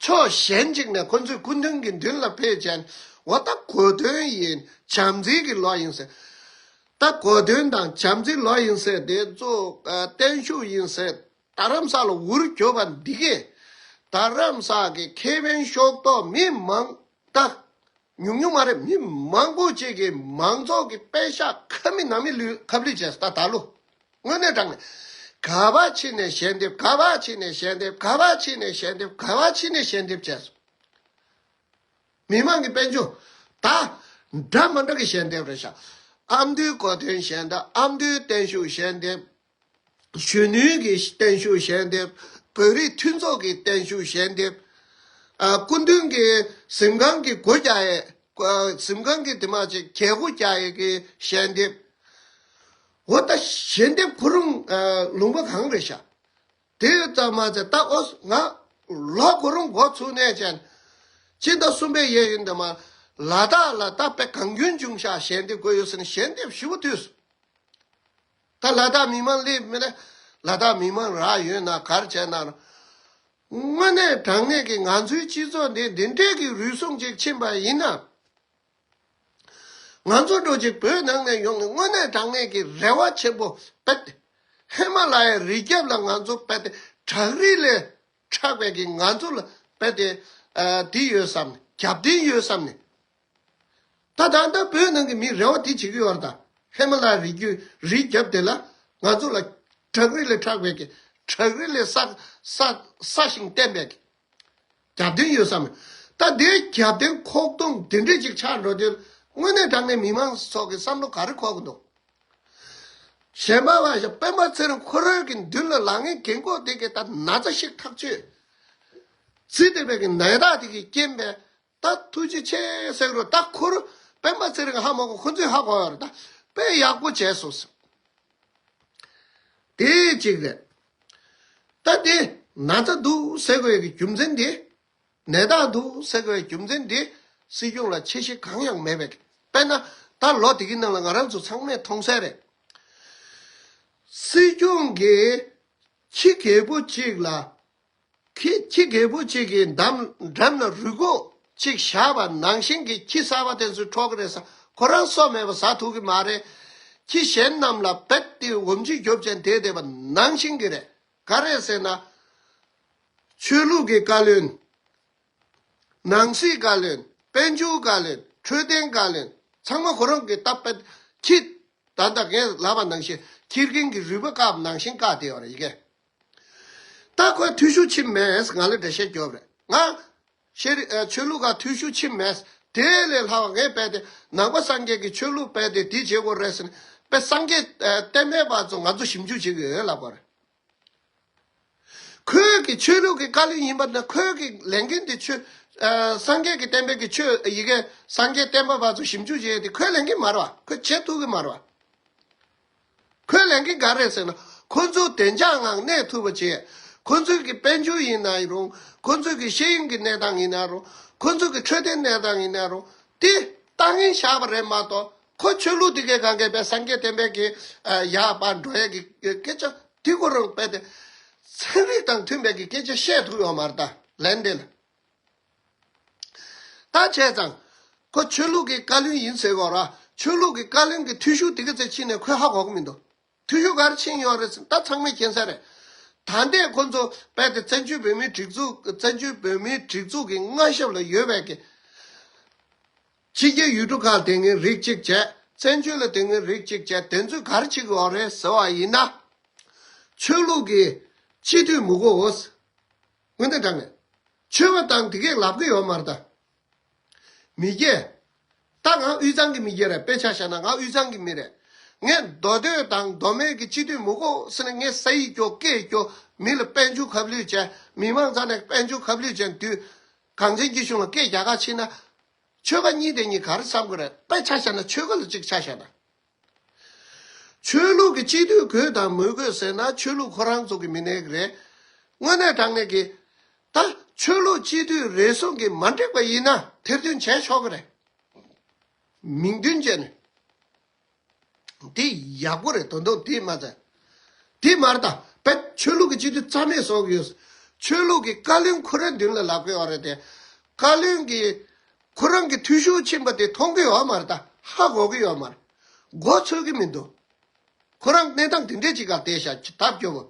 ཕྱོགས་གཞན་གཅིག་ནས་ཁོ་ཚོས་སྐུ་མདུན་གྱི་མདུན་ལ་ཕེབས་བྱས་ནས་འོ་ད་གོ་སྟོན་ཡིན། བྱམས་བརྩེ་གི་ལོ་ཡིན་ཟེར། ད་གོ་སྟོན་དང་བྱམས་བརྩེ་ལོ་ཡིན་ཟེར་དེ་ཚོ་ཨ་བརྟན་བཞུགས་ཡིན་ཟེར། རྡ་རམ་ས་ལ་འུར་རྒྱོབ་པ་འདི་གས། རྡ་རམ་ས་གི་ཁེ་ཕན་ཤོག་ཐོག་མི་མང་ད་ཉུང་ཉུང་མ་རེད། མི་མང་པོ་ཅིག་གིས་མང་ཚོགས་ཀྱི་པད་ཤག་ཁ་མི་ནང་མི་ལུས་ཁ་བསླུས་བྱས་སོང་ད་ད་ལོ། དངོས་གནས་དྲང་གནས། ག་པར་ཕྱིན་ནས་ཞལ་འདེབས། ག་པར་ཕྱིན་ནས་ཞལ་འདེབས། ག་པར་ཕྱིན་ནས་ཞལ་འདེབས། ག་པར་ཕྱིན་ནས་ཞལ་འདེབས་བྱས་སོང་། མི་མང་གི་དཔལ་འབྱོར་ད་འདྲ་མ་འདྲ་གི་ཞལ་འདེབས་རེད་ཤག་ཨ་མདོའི་གོ་སྟོན་ཞལ་འདེབས། ཨ་མདོའི་བརྟན་བཞུགས་ཞལ་འདེབས། གཞོན་ནུའི་གི་བརྟན་བཞུགས་ཞལ་འདེབས། བོད་རིགས་མཐུན་ཚོགས་ཀྱི་བརྟན་བཞུགས་ཞལ་འདེབས། ཨ་སྐུ་མདུན་གྱི་གཟིམ་ཁང་གི་སྒོ་རྒྱག་ཡས། ཨ་གཟིམ་ཁང་གི་དེ་མ་ཅིག་གྱལ་སྒོ་རྒྱག་ཡས་ཀྱི་ཞལ་འདེབས། འོ་ད་ཞལ་འདེབས་ཁོ་རང་ཨ་ལུང་པ་གང་རེད་ཤག་དེ་ཙམ་མ་ཚད་ད་ཨོ་ང་ལོ་ཁོ་རང་འགོ་ཚུགས་ནས་ཅན། སྤྱི་ཟླ་གསུམ་པའི་གཡས་གཡོན་དེ་མ་ལ་དྭགས་ལ་ད་དཔེ་གང་རྒྱུན་བྱུང་ཤག་ཞལ་འདེབས་དགོས་ཡོད་ཟེར་ནས་ཞལ་འདེབས་ཞེ་པོ་བཏུས་སོང་། ད་ལ་དྭགས་མི་མང་སླེབས་མེད་ན། ལ་དྭགས་མི་མང་རག་ཡོད་ན་གར་བྱས་ན། དངོས་གནས་དྲང་གནས་ཀྱི་ང་ཚོའི་སྤྱི་ཚོགས་འདི་འདི་འདྲས་ཀྱི་རུལ་སུངས་ཅིག་ཕྱིན་པ་ཡིན་ན། ང་ཚོ་འགྲོ་ཅིག་བོད་ནང་ནས་ཡོང་ནས་དངོས་གནས་དྲང་གནས་ཀྱི་རེ་བ་ཆེན་པོ་བེད། ཧི་མ་ལ་ཡའི་རི་རྒྱབ་ལ་ང་ཚོ་བེད་དེ་བྲག་རི་ལས་མཁྲེགས་པའི་གི་ང་ཚོ་ལ་བེད་དེ་ཨ་འདི་ཡོད་བསམ་ནས་རྒྱབ་རྟེན་ཡོད་བསམ་ནས། ད་ད་ལྟ་བོད་ནང་གི་མིས་རེ་བ་དེ་བྱེད་ཀྱི་ཡོད་རེད་ད། ཧི་མ་ལ་ཡ་རི་རྒྱུད་རི་རྒྱབ་དེ་ལ་ང་ཚོ་ལ་བྲག་རི་ལས་མཁྲེགས་པའི་གི་བྲག་རི་ལས་ས་ས་ས་ཞིང་བརྟན་པའི་གི་རྒྱབ་རྟེན་ཡོད་བསམ། ད་དེའི་རྒྱབ་རྟེན་ཁོག་སྟོང་དེ་འདྲས་ཅིག་ཆགས་འགྲོ་དུས་དངོས་གནས་དྲང་གནས་མི་མང་ཚོ་གི་བསམ་བློ་ག་རེ་འཁོར་གི་འདུག་གཞན་པ་བ་ཞིག་སྤེན་པ་ཚེ་རིང་ཁོ་རང་གི་མདུན་ལ་ལངས་མཁན་རྒན་གོག་དེ་གི་ད་ན་ཚ་ཞིག་ཐག་ཆོད། ཚིག་དེ་བས་གི་ནད་རྟགས་དེ་གི་རྐྱེན་པས། ད་ཐུགས་རྗེ་ཆེ་ཟེར་རོ། ད་ཁོ་རུ་སྤེན་པ་ཚེ་རིང་ཧ་མ་གོ། ཁོ་ཚོས་ཧ་གོ་ཡོད་རེད། ད་དཔེ་ཡག་པོ་བྱས་སོང་ཟེར། དེ་གཅིག་རེད། ད་དེ་ན་ཚ་འདུག་ཟེར་དགོས་ཀྱི་རྒྱུ་མཚན་དེ། ནད་རྟགས་འདུག་ཟེར་དགོས་ཀྱི་རྒྱུ་མཚན་དེ་སྲིད་སྐྱོང་ལ་ཆེ་བཞེས་གང་ཡང་མེད་པས། དཔེར་ན་ད་ལོ་དེ་གི་ནང་ལ་ང་རང་ཚོ་ཚང་མས་མཐོང་གསལ་རེད། སྲིད་སྐྱོང་གིས་ཁྱི་རྒད་པོ་གཅིག་ལ། ཁྱི་ཁྱི་རྒད་པོ་གཅིག་གི་འགྲམ་འགྲམ་ལ་རུས་ཁོག་ཅིག་བཞག་པ་ནང་བཞིན་གྱི་ཁྱི་གསར་པ་དེ་ཚོས་འཕྲོག་གི་རེད་ས། ཁོ་རང་སོ་མེད་པ་ཟ་ཐུབ་ཀྱི་མ་རེད། ཁྱི་གཞན་རྣམས་ལ་རྦད་དེ་འོམ་ཆི་རྒྱོབ་ཅན་དེ་བསྡད་པ་ནང་བཞིན་གྱི་རེད། ག་རེ་ཟེར་ན། ཆོས་ལུགས་ཀྱི་བཀའ་བློན། ནང་སྲིད་བཀའ་བློན། དཔལ་འབྱོར་བཀའ་བློན། འཕྲོད་བསྟེན་བཀའ་བློན། ཚང་མ་ཁོ་རང་གི་སྟབས་པ་ཁྱི། ད་ལྟ་ངས་ལབ་པ་ནང་བཞིན་ཁྱི་རྒན་གྱི་རུས་པ་བཀབ་ནང་བཞིན་བཀབ་བསྡད་ཡོད་རེད་ཡི་གེ། ད་ཁོས་འཐུས་ཤོར་ཕྱིན་མེད། ང་ལ་འགྲེལ་བཤད་རྒྱོབ་རེད། ང་ཤེས་རིག་ཨ་ཆོས་ལུགས་ཁ་འཐུས་ཤོར་ཕྱིན་མེད། དེ་ལས་ལྷག་པ་ངས་དཔེ་དེ་ནང་པ་སངས་རྒྱས་ཀྱི་ཆོས་ལུགས་དཔེ་དེ་འདི་བྱེད་དགོས་རེད་ཟེར་ནས་དཔེ་སངས་རྒྱས་ཨ་བསྟན་པའི་བར་ཚོ་ང་ཚོ་ཞིབ་འཇུག་བྱེད་ཀྱི་ཡོད་ལབ་པ་རེད། ཁོས་ཀྱི་ཆོས་ལུགས་ཀྱི་བཀའ་བློན་ཡིན་པ་ན་ཁོས་ཀྱི་ལས་འགན་དེ་ཆོས་ཨ་སངས་རྒྱས་ཀྱི་བསྟན་པའི་གི་ཆོས་ཡི་གེ་སངས་རྒྱས་བསྟན་པ་བར་དུ་ཞིབ་འཇུག་བྱས་ཏེ་ཁོས་ལས་འགན་མ་རེད་བ། ཁོས་བྱེད་ཐུབ་ཀྱི་མ་རེད་བ། ཁོའི་ལས་འགན་ག་རེད་ཟེར་ན། ཁོ་ཚོ་བདེ་འཇགས་ངང་གནས་ཐུབ་པ་བྱེད། ཁོ་ཚོའི་གི་དཔལ་འབྱོར་ཡིན་ན་རུང་། ཁོ་ཚོའི་གི་ཤེས་ཡོན་གྱི་གནས་སྟངས་ཡིན་ན་རུང་། ཁོ་ཚོའི་གི་འཕྲོད་བསྟེན་གནས་སྟངས་ཡིན་ན་རུང་། དེ་ལྟ་ངན་བཞག་པ་རེད་མ་གཏོགས། ཁོ་ཆོས་ལུགས་དེ་གའི་སྒང་གའི་པའི་སངས་རྒྱས་བསྟན་པའི་གི་ཡར་ཕར་འགྲོ་ཡས་ཀྱི་སྐད་ཆ་དེ་ཁོ་རང་རྦད་དེ་ཚན་རིག་དང་མཐུན་པའི་གི་སྐད་ཆ་བཤད་ཐུབ་ཡོད་མ་རེད་ད་ལན་འདེབས་ལ། ད་བྱས་ཙང་། ཁོ་ཆོས་ལུགས་ཀྱི་བཀའ་བློན་ཡིན་ཟེར་གོ་ར། ཆོས་ལུགས་ཀྱི་བཀའ་བློན་གྱི་འཐུས་ཤོར་དེ་ག་ཚད་ཕྱིན་ནས་ཁོས་ཧ་གོ་གི་མི་འདུག་འཐུས་ཤོར་ག་རེ་ཕྱིན་ཡོད་རེད་ཟེར་ད་ཚང་མས་མཁྱེན་གསལ་རེད། ད་ལྟའི་ཁོ་ཚོ་རྦད་དེ་བཙན་བྱོལ་བོད་མིའི་སྒྲིག་འཛུགས་བཙན་བྱོལ་བོད་མིའི་སྒྲིག་འཛུགས་ཀྱི་མངའ་ཞབས་ལ་ཡོད་པའི་གི་ཕྱི་རྒྱལ་ཡུལ་གྲུ་ཁག་དེ་ངའི་རིགས་གཅིག་བྱས། བཙན་བྱོལ་ལ་དེ་ངའི་རིགས་གཅིག་བྱས། དེ་ཚོས་ག་རེ་བྱེད་ཀྱི་ཡོད་རེད་ཟེར་བ་ཡིན་ན། ཆོས་ལུགས་ཀྱི་སྤྱི་འཐུས་མི་དགོས། དངོས་གནས་དྲང་གནས། ཆོས་པ་དང་དེ་གས་ལབ་གི་ཡོད་མ་རེད་ད། མི་སྐྱེ། ད་ང་དབུས་གཙང་གི་མི་སྐྱེ་རེད། དཔེ་ཆ་བཞག་ན་ང་དབུས་གཙང་གི་མི་རེད། ངས་མདོ་སྟོད་དང་མདོ་སྨད་ཀྱི་སྤྱི་འཐུས་མི་དགོས་ཟེར་ནས་ངས་ས་ཡིག་སྐྱོ་སྐད་སྐྱོ་མི་ལ་དཔལ་འབྱོར་ཁ་བསླུས་བྱས། མི་མང་རྩ་ནས་དཔལ་འབྱོར་ཁ་བསླུས་བྱས་དུས། གངས་ཅན་སྐྱིད་གཤོངས་ལ་སྐད་རྒྱག་ག་ཕྱིན་ན། ཆོལ་ཁ་གཉིས་དེ་གཉིས་ག་རེ་བསམ་གི་རེད། དཔེ་ཆ་བཞག་ན་ཆོལ་ཁ་ལ་གཅིག་ཆ་བཞག་ན། ཆོས་ལུགས་ཀྱི་སྤྱི་འཐུས་དགོས་དང་མི་དགོས་ཟེར་ན་ཆོས་ལུགས་ཁོ་རང་ཚོ་གི་མི་སྣའི་གི་རེད། དངོས་གནས་དྲང་གནས་ཀྱི། ད་ཆོས་ལུགས་སྤྱི་འཐུས་རེ་ཟུང་གིས་མ་འགྲིག་པ་ཡིན་ན་ཐེར་འདོན་བྱས་ཆོག་གི་རེད། མིང་འདོན་བྱས་ནས། འདི་ཡག་པོ་རེད། དོན་དག་འདི་མ་ཚད། འདི་མ་རེད་ད། དཔེ་ཆོས་ལུགས་ཀྱི་སྤྱི་འཐུས་རྩ་མེད་བཟོ་གི་ཡོད། ཆོས་ལུགས་ཀྱི་བཀའ་བློན་ཁོ་རའི་མདུན་ལ་ལབ་གི་ཡོད་རེད་དེ། བཀའ་བློན་གྱིས་ཁོ་རང་གི་འཐུས་ཤོར་ཕྱིན་པ་དེ་མཐོང་གི་ཡོད་མ་རེད་ད། ཧ་གོ་གི་ཡོད་མ་རེད། མགོ་ཚོད་ཀྱི་མི་འདུག་ཁོ་རང་གནས་སྟངས་དེ་འདྲས་ཅིག་ག་བལྟས་ཤག་ད་སྐྱོ་བོ།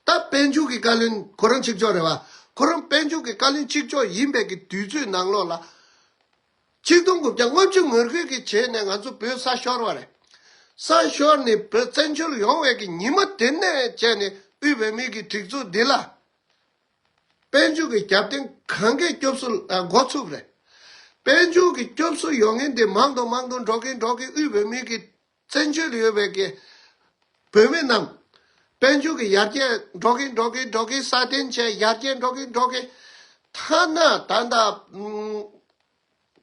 ད་དཔལ་འབྱོར་གྱི་བཀའ་བློན་ཁོ་རང་གཅིག་ལྕོགས་རེད་བ། ཁོ་རང་དཔལ་འབྱོར་གྱི་བཀའ་བློན་གཅིག་ལྕོགས་ཡིན་པའི་གི་དུས་ཚོད་ནང་ལོགས་ལ། ཆིག་སྟོང་དགུ་བརྒྱ་ལྔ་བཅུ་ང་དགུ་གི་རྗེས་ནས་ང་ཚོ་བོད་ས་ཤོར་བ་རེད། ས་ཤོར་ནས་བོད་བཙན་བྱོལ་ཡོང་བའི་གི་ཉི་མ་དེ་ནས་བྱས་ནས་དབུས་བོད་མིའི་གི་སྒྲིག་འཛུགས་འདི་ལ། དཔལ་འབྱོར་གྱི་རྒྱབ་རྟེན་གང་གས་སྐྱོབ་གསོ་ཨ་འགོ་ཚུགས་རེད། དཔལ་འབྱོར་གྱི་སྐྱོབ་གསོ་ཡོང་མཁན་དེ་མང་དུ་མང་དུ་འགྲོ་གིན་འགྲོ་གིན་དབུས་བོད་མིའི་གི་བཙན་བྱོལ་ཡོད་པའི་གི་བོད་མི་རྣམས་དཔལ་འབྱོར་གྱི་ཡར་རྒྱས་འགྲོ་གིན་འགྲོ་གིན་འགྲོ་གིན་སྲ་བརྟན་བྱས་ཡར་རྒྱས་འགྲོ་གིན་འགྲོ་གིན། ཐ་ན་ད་ལྟ་ཨུམ།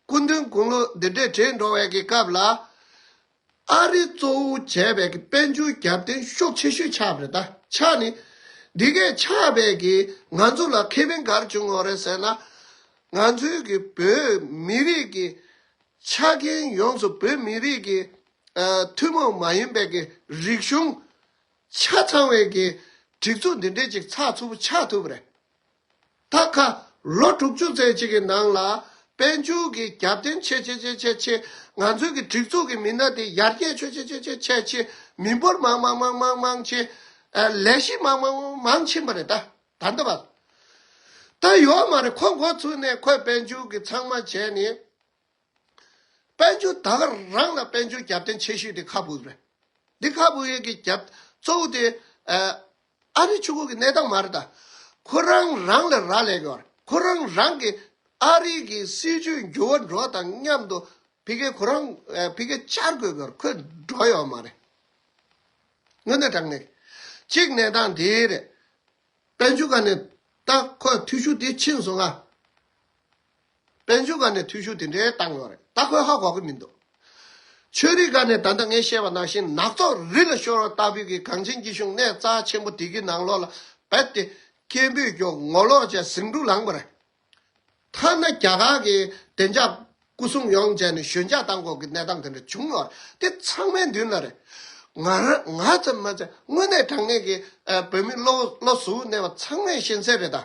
སྐུ་མདུན་དགུང་ལོ་འདི་འདྲས་བགྲེས་འགྲོ་བའི་གི་སྐབས་ལ། ཨ་རི་གཙོ་བོ་བྱས་པའི་གི་དཔལ་འབྱོར་རྒྱབ་རྟེན་ཤུགས་ཆེ་ཤོས་ཆགས་པ་རེད་ད། ཆགས་ནི། འདི་གས་ཆགས་པའི་གི་ང་ཚོ་ལ་ཁེ་ཕན་ག་རེ་བྱུང་ཡོད་རེད་ཟེར་ན། ང་ཚོའི་གི་བོད་མི་རིགས་ཀྱི་ཆ་རྐྱེན་ཡོངས་སུ་བོད་མི་རིགས་ཀྱི་ཨ་ཐུན་མོང་མ་ཡིན་པའི་གི་རིག་གཞུང་ཆ་ཚང་བའི་གི་སྒྲིག་འཛུགས་འདི་འདྲས་ཅིག་ཚགས་ཚུད་པོ་ཆགས་ཐུབ་པ་རེད། ད་ཁ་ལོ་དྲུག་ཅུ་ཙམ་ཅིག་གི་ནང་ལ་དཔལ་འབྱོར་གྱི་རྒྱབ་རྟེན་ཆེ་ཆེ་ཆེ་ཆེ་ཆེ། ང་ཚོའི་གི་སྒྲིག་འཛུགས་ཀྱི་མི་སྣ་དེ་ཡར་རྒྱས་ཆེ་ཆེ་ཆེ་ཆེ་ཆེ་ཆེ། མི་འབོར་མང་མང་མང་མང་མང་ཆེ། ཨ་ལས་གཞི་མང་མང་མང་མང་ཕྱིན་པ་རེད་ད། ད་ལྟ་བར། ད་ཡོད་མ་རེད། ཁོ་འགོ་ཚུགས་ནས་ཁོས་དཔལ་འབྱོར་གྱི་ཚང་མ་བྱས་ནས། དཔལ་འབྱོར་ད་ག་རང་ལ་དཔལ་འབྱོར་རྒྱབ་རྟེན་ཆེ་ཤོས་དེ་ཁ་སྦུག་རེད། འདི་ཁ་སྦུག་ཡས་ཀྱི་རྒྱབ་གཙོ་བོ་དེ་ཨ་ཨ་རི་ཆུ་ཁུག་གི་གནས་སྟངས་མ་རེད་ད། ཁོ་རང་རང་ལ་རག་ལས་ཀྱི་ཡོད་རེད། ཁོ་རང་རང་གི་ཨ་རི་གི་སྲིད་ཇུས་འགྱུར་བ་འགྲོ་བ་དང་མཉམ་དུ་ཕ་གི་ཁོ་རང་ཨ་ཕ་གི་བཅར་དགོས་ཀྱི་ཡོད་རེད། ཁོས་འགྲོ་ཡོད་མ་རེད། དངོས་གནས་དྲང་གནས་གཅིག་གནས་སྟངས་དེ་རེད། དཔལ་འབྱོར་སྒང་ནས་ད་ཁོ་འཐུས་ཤོར་དེ་ཕྱིན་སོང་ང་། དཔལ་འབྱོར་སྒང་ནས་འཐུས་ཤོར་དེ་འདྲའི་བཏང་ཡོད་རེད། ད་ཁོས་ཧ་གོ་གི་མི་འདུག་ཆོས་རིག་སྒང་ནས་ད་ལྟ་ངས་བཤད་པ་ནང་བཞིན་ནག་ཚོགས་རི་ལ་ཤོར་བ་ལྟ་བུའི་གི་གངས་ཅན་སྐྱིད་གཤོངས་གནས་རྩ་ཆེན་པོ་དེ་གི་ནང་ལོགས་ལ་རྦད་དེ་སྐད་འབོད་རྒྱོབ་ངོ་ལོག་བྱས་ཟིང་འཁྲུག་ལངས་པ་རེད། ཐ་ན་རྒྱ་གར་གྱི་བདེ་འཇགས་སྐུ་སྲུང་ཡོང་བྱས་ནས་ཞོད་འཇགས་བཏང་དགོས་ཀྱི་གནས་སྟངས་དེ་འདྲ་བྱུང་ཡོད་རེད། དེ་ཚང་མའི་མདུན་ལ་རེད། ང་རང་ང་ཙམ་མ་ཚད་དངོས་གནས་དྲང་གནས་ཀྱི་ཨ་བོད་མི་བློ་བློ་གཟུ་བོ་གནས་པ་ཚང་མས་ཤེས་གསལ་རེད་ད།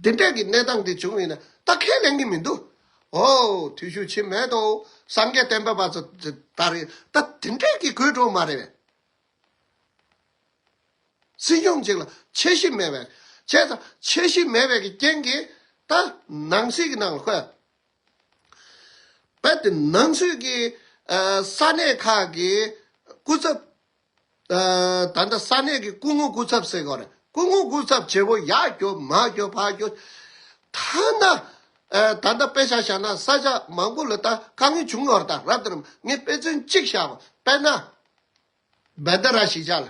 འདི་འདྲས་ཀྱི་གནས་སྟངས་དེ་བྱུང་ཡིན་ན་ད་ཁས་ལེན་གྱི་མི་འདུག་ཨོ་འཐུས་ཤོར་ཕྱིན་མེད་དོ། སངས་རྒྱས་བསྟན་པ་བར་ཚོ་ད་རེད་ད། དེ་འདྲས་ཀྱི་དགོས་འགྲོ་མ་རེད་པས། སྲིད་སྐྱོང་གཅིག་ལ་ཆེ་བཞི་མེད་པས། བྱས་ཙང་ཆེ་བཞི་མེད་པའི་གི་རྐྱེན་གྱིས་ད་ནང་སྲིད་ཀྱི་ནང་ལ་ཁོས་རྦད་དེ་ནང་སྲིད་ཀྱི་ཨ་ས་གནས་ཁག་གི་སྐུ་ཚབ། ཨ་ད་ལྟ་ས་གནས་ཀྱི་སྐུ་ངོ་སྐུ་ཚབ་ཟེར་དགོས་རེད། སྐུ་ངོ་སྐུ་ཚབ་བྱེད་པོ་ཡར་རྒྱོབ་མར་རྒྱོབ་ཕར་རྒྱོབ། ཐ་ན་ཨ་ད་ལྟ་དཔེ་ཆ་བཞག་ན་ས་ཆ་མང་པོ་ལ་ད་དཀའ་ངལ་བྱུང་ཡོད་རེད། ད་རབ་དང་རིམ་ངས་དཔེ་མཚོན་གཅིག་བཞག་པ་དཔེར་ན། བན་ད་ར་གཞིས་ཆགས་ལ།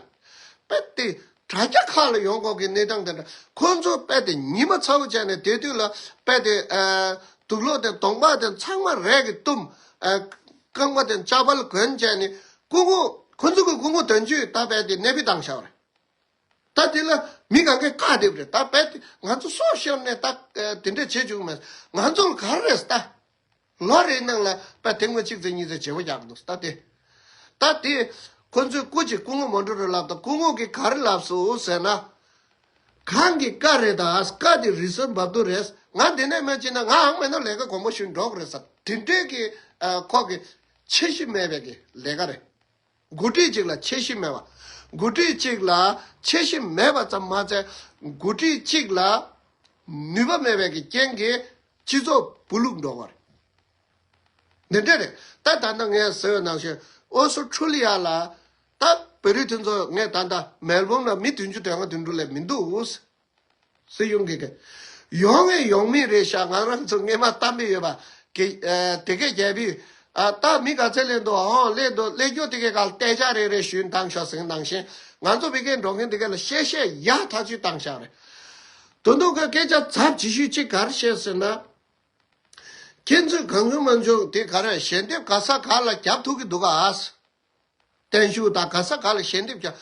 དཔེ་དེ་ དྲ་རྒྱ་ཁག་ལ་ཡོང་གོང་གི་གནས་སྟངས་དེ་འདྲ། ཁོ་ཚོ་རྦད་དེ་ཉི་མ་ཚ་བོ་བྱས་ནས་དེ་དུས་ལ་རྦད་དེ་ཨ་དུག་ལོག་དེ་གདོང་པ་དེ་ཚང་མ་རས་ཀྱིས་བཏུམས། ཨ་རྐང་པ་དེ་ལྕགས་པ་ལ་གོན་བྱས་ནས་སྐུ་ངོ་ཁོ་ཚོ་གི་སྐུ་ངོ་དོན་གཅོད་ད་རྦད་དེ་གནས་སྤོས་བཏང་བཞག་པ་རེད། ད་དེ་ལ་མི་གང་གས་བཀག་བསྡད་པ་རེད། ད་རྦད་དེ་ང་ཚོ་སྲོག་ཤོར་ནས་ད་ཨ་དེ་འདྲས་བྱེད་བཅུག་མེད། ང་ཚོ་ལ་ག་རེ་རེད་ད། ལོ་རེའི་ནང་ལ་པ་དེ་སྔོན་གཅིག་ཙམ་གཉིས་ཙམ་བརྗེ་པོ་རྒྱག་འདུག་ད་དེ། ད་དེ་ཁོ་ཚོས་སྐུ་མཁྱེན་སྐུ་ངོ་མོན་ཊོ་རེ་ལབ་དང་སྐུ་ངོ་གིས་ག་རེ་ལབ་སོང་ཟེར་ན། གང་གི་བཀའ་རེད་ད། བཀའ་དེ་རི་སོན་འབབ་དུ་རེད། ང་འདི་ནས་མེད་ཅེ་ན་ང་ཨང་མེད་ན་ལས་ཀ་གོང་པོ་ཞུས་འགྲོ་གི་རེད་ཟེར། དེ་འདྲས་ཀྱི་ཨ་ཁོ་གི་ཆེ་ཤི་མེད་པའི་གི་ལས་ཀ་རེད། འགོ་ཁྲིད་ཅིག་ལ་ཆེ་ཤི་མེད་པ། འགོ་ཁྲིད་ཅིག་ལ་ཆེ་ཤི་མེད་པ་ཙམ་མ་ཚད། འགོ་ཁྲིད་ཅིག་ལ་ནུས་པ་མེད་པའི་གི་རྐྱེན་གྱིས་སྤྱི་ཚོགས་སྦུག་ལུག་འགྲོ་བ་རེད། འདི་འདྲ་རེད། ད་ད་ལྟ་ངས་ཟེར་བའི་ནང་བཞིན་ཨོ་སི་ཁྲུ་ལི་ཡ་ལ་ད་བོད་རིགས་མཐུན་ཚོགས། ངས་ད་ལྟ་མེལ་བོན་ལ་མི་བདུན་ཅུ་དོན་ལྔ་བདུན་དྲུག་ལས་མི་འདུག་སྲིད་གཞུང་གི་གི་ཡོང་ངེས་ཡོང་མིན་རེད་ཤག་ང་རང་ཚོ་སྔས་མ་གཏམ་དཔེ་ཡོད་པ་གི་ཨ་དེ་གས་རྒྱལ་པོས་ཨ་ད་མི་ག་ཚད་སླེབས་འདུག་ཨོ་སླེབས་འདུག་སླེབས་རྒྱུ་དེ་གས་ག་ལ་སྟད་ཆ་རེ་རེ་ཞུས་བཏང་ཤག་ཟེར་ནང་བཞིན་ང་ཚོ་བི་ཀའི་འགྲོ་མཁན་དེ་གས་ལ་གཤེ་གཤེ་ཡག་ཐག་ཆོད་བཏང་ཤག་རེད། དོན་དུ་ག་སྐད་ཆ་ཚབས་ཇི་ཞུས་གཅིག་ག་རེ་བཤད་ཟེར་ན། ཁྱེད་ཚོས་གང་བྱུང་མང་བྱུང་དེ་ག་རེ་ཞལ་འདེབས་ག་ས་ག་ལ་རྒྱབ་ཐུབ་ཀྱི་འདུག་ག་བརྟན་བཞུགས་དང་ག་ས་ག་ལ་ཞལ་འདེབས་རྒྱབ།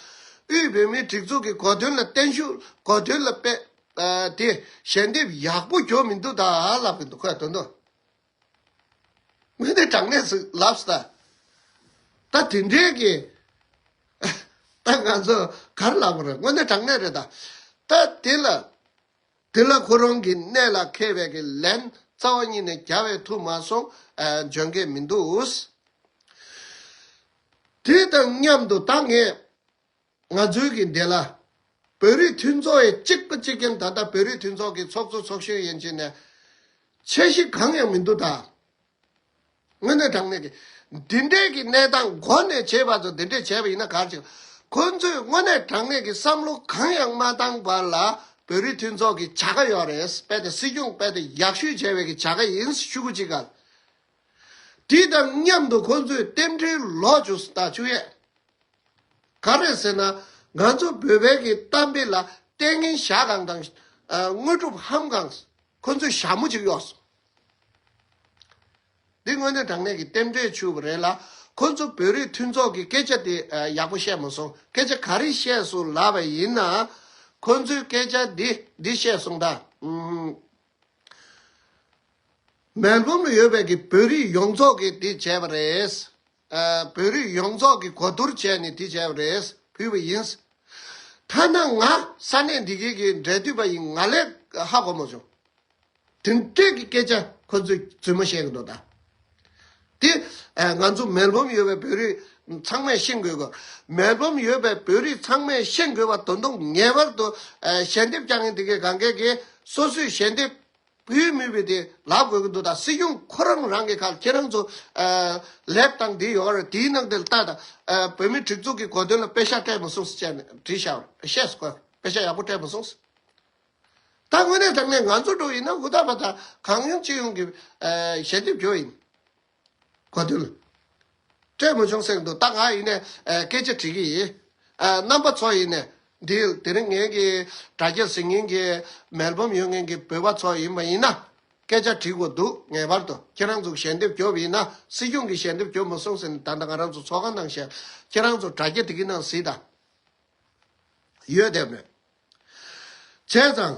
དབུས་བོད་མིའི་སྒྲིག་འཛུགས་ཀྱི་གོ་སྟོན་ལ་བརྟན་བཞུགས་གོ་སྟོན་ལ་དཔེ་ཨ་དེ་ཞལ་འདེབས་ཡག་པོ་འགྱོ་མི་འདུག་ད་ལབ་ཀྱི་འདུག་ཁོས་དོན་དུ། དངོས་གནས་དྲང་གནས་སུ་ལབ་སོང་ད། ད་དེ་འདྲའི་གི་ད་ང་ཚོ་ག་རེ་ལབ་དགོས་རེད། དངོས་གནས་དྲང་གནས་རེད་ད། ད་དེ་ལ། དེ་ལ་ཁོ་རང་གི་གནད་ལ་འཁེལ་བའི་གི་ལན་རྩ་བ་ཉིད་ནས་རྒྱག་པའི་ཐུབ་མ་སོང་། ཨ་འཇོན་གྱི་མི་འདུག་དེ་དང་མཉམ་དུ་ད་ངས་ང་ཚོའི་གི་འདི་ལ་བོད་རིགས་མཐུན་ཚོགས་ཡི་གཅིག་པ་གཅིག་རྐྱང་ད་ལྟ་བོད་རིགས་མཐུན་ཚོགས་ཀྱི་ཚོགས་གཙོ་ཚོགས་གཞོན་ཡན་ཆད་ནས་ཆེ་གཞི་གང་ཡང་མི་འདུག་ད། དངོས་གནས་དྲང་གནས་ཀྱི་འདི་འདྲས་ཀྱི་གནས་སྟངས་འགོ་ནས་བྱས་པ་ཚོ་འདི་འདྲས་བྱས་པ་ཡིན་ན་ག་རེ་བྱེད། ཁོ་ཚོས་དངོས་གནས་དྲང་གནས་ཀྱི་བསམ་བློ་གང་ཡང་མ་བཏང་བར་ལ་བོད་རིགས་མཐུན་ཚོགས་ཀྱི་བྱ་དགའ་ཡོད་རེད། དཔེ་དེ་སྲིད་སྐྱོང་དཔེ་དེ་ཡག་ཤོས་བྱས་པའི་གི་བྱ་དགའ་ཡིན་ཞུ་གི་ཅིག་ག་དེ་དང་མཉམ་དུ་ཁོ་ཚོས་རྟེན་འབྲེལ་ལོག་བཅུག་ད་བཅུག་ཡས། ག་རེ་ཟེར་ན། ང་ཚོ་བོད་པའི་གི་གཏམ་དཔེ་ལ་ལྟས་ངན་ཞག་གང་དང་། ཨ་དངོས་གྲུབ་ཧམ་གང་། ཁོ་ཚོས་ཞྭ་མོ་ཅིག་གཡོགས་སོང་། འདི་དངོས་གནས་དྲང་གནས་ཀྱི་རྟེན་འབྲེལ་ཆུ་བ་རེད་ལ། ཁོ་ཚོ་བོད་རིགས་མཐུན་ཚོགས་ཀྱི་སྐད་ཆ་དེ་ཨ་ཡག་པོ་བཤད་མ་སོང་། སྐད་ཆ་ག་རེ་བཤད་སོང་ལབ་པ་ཡིན་ན། ཁོ་ཚོའི་སྐད་ཆ་འདི་འདི་བཤད་སོང་ད། ཨུམ། མེལ་བོན་ལ་ཡོད་པའི་གི་བོད་རིགས་ཡོངས་རྫོགས་ཀྱིས་འདི་བྱས་པ་རེད། ཨ་བོད་རིགས་ཡོངས་རྫོགས་ཀྱིས་གོ་བསྡུར་བྱས་ནས་འདི་བྱས་པ་རེད། ཕུལ་བ་ཡིན། ཐ་ན་ང་ས་གནས་འདི་གའི་གི་འབྲེལ་མཐུད་པ་ཡིན། ང་ལས་ཧ་གོ་མ་བྱུང་། དེ་འདྲས་ཀྱི་སྐད་ཆ་ཁོ་ཚོས་རྫུན་མ་བཤད་གི་འདུག་ད། དེ་ཨ་ང་ཚོ་མེལ་བོན་ཡོད་པའི་བོད་རིགས་ཚང་མས་ཤེས་དགོས་གི། མེལ་བོན་ཡོད་པའི་བོད་རིགས་ཚང་མས་ཤེས་དགོས་པ་དོན་དུ་ངེས་པར་དུ་ཨ་ཞལ་འདེབས་རྒྱག་མཁན་དེ་གའི་གང་གའི་གི་སོ་སོས་ཞལ་འདེབས་ཕུལ་མུས་པའི་དེ་ལབ་དགོས་ཀྱི་འདུག་ད་སྲིད་སྐྱོང་ཁོ་རང་རང་གི་ཁ་ལ་ཁྱེད་རང་ཚོ་ཨ་ལེབ་དང་དེ་ཡོད་རེད། དེའི་ནང་དེ་ལ་ལྟ་དང་། ཨ་བོད་མི་སྒྲིག་འཛུགས་ཀྱི་གོ་སྟོན་ལ་པེ་ཤག་སྤྲད་མ་སོང་ཟེར་བྱས་ནས་བྲིས་བཞག་རེད། ཤེས་སོ། པེ་ཤག་ཡག་པོ་སྤྲད་མ་སོང་ཟེར། ད་དངོས་གནས་དྲང་གནས་ང་ཚོ་འགྲོ་ཡིན་ན་ཧུར་ཐག་པ་ད་གང་ཡོང་ཅི་ཡོང་གི་ཨ་ཞལ་འདེབས་རྒྱོ་ཡིན། གོ་དོན། སྤྲད་མ་བྱུང་ཟེར་གི་འདུག་ད་ང་ཡིན་ནས་ཨ་སྐད་ཆ་དྲི་གི་ཡིན། ཨ་རྣམ་པ་ཚོ་ཡིན་ནས་འདི་དེ་རིང་ངེད་ཀྱི་དྲ་རྒྱ་གཟིགས་མཁན་གྱི་མེལ་བོན་ཡོད་མཁན་གྱི་བོད་པ་ཚོ་ཡིན་པ་ཡིན་ན། སྐད་ཆ་དྲི་དགོས་འདུག་ངེས་པར་དུ་ཁྱེད་རང་ཚོ་ཞལ་འདེབས་རྒྱོབ་ཡིན་ན། སྲིད་སྐྱོང་གིས་ཞལ་འདེབས་རྒྱོབ་མ་སོང་ཟེར་ནས་ད་ལྟ་ང་རང་ཚོ་ཚོགས་ཁང་ནང་བཞིན་ཁྱེད་རང་ཚོ་དྲ་རྒྱ་དེ་གི་ནང་གཟིགས་དང་། ཡོད་དེ་མེད། བྱས་ཙང་།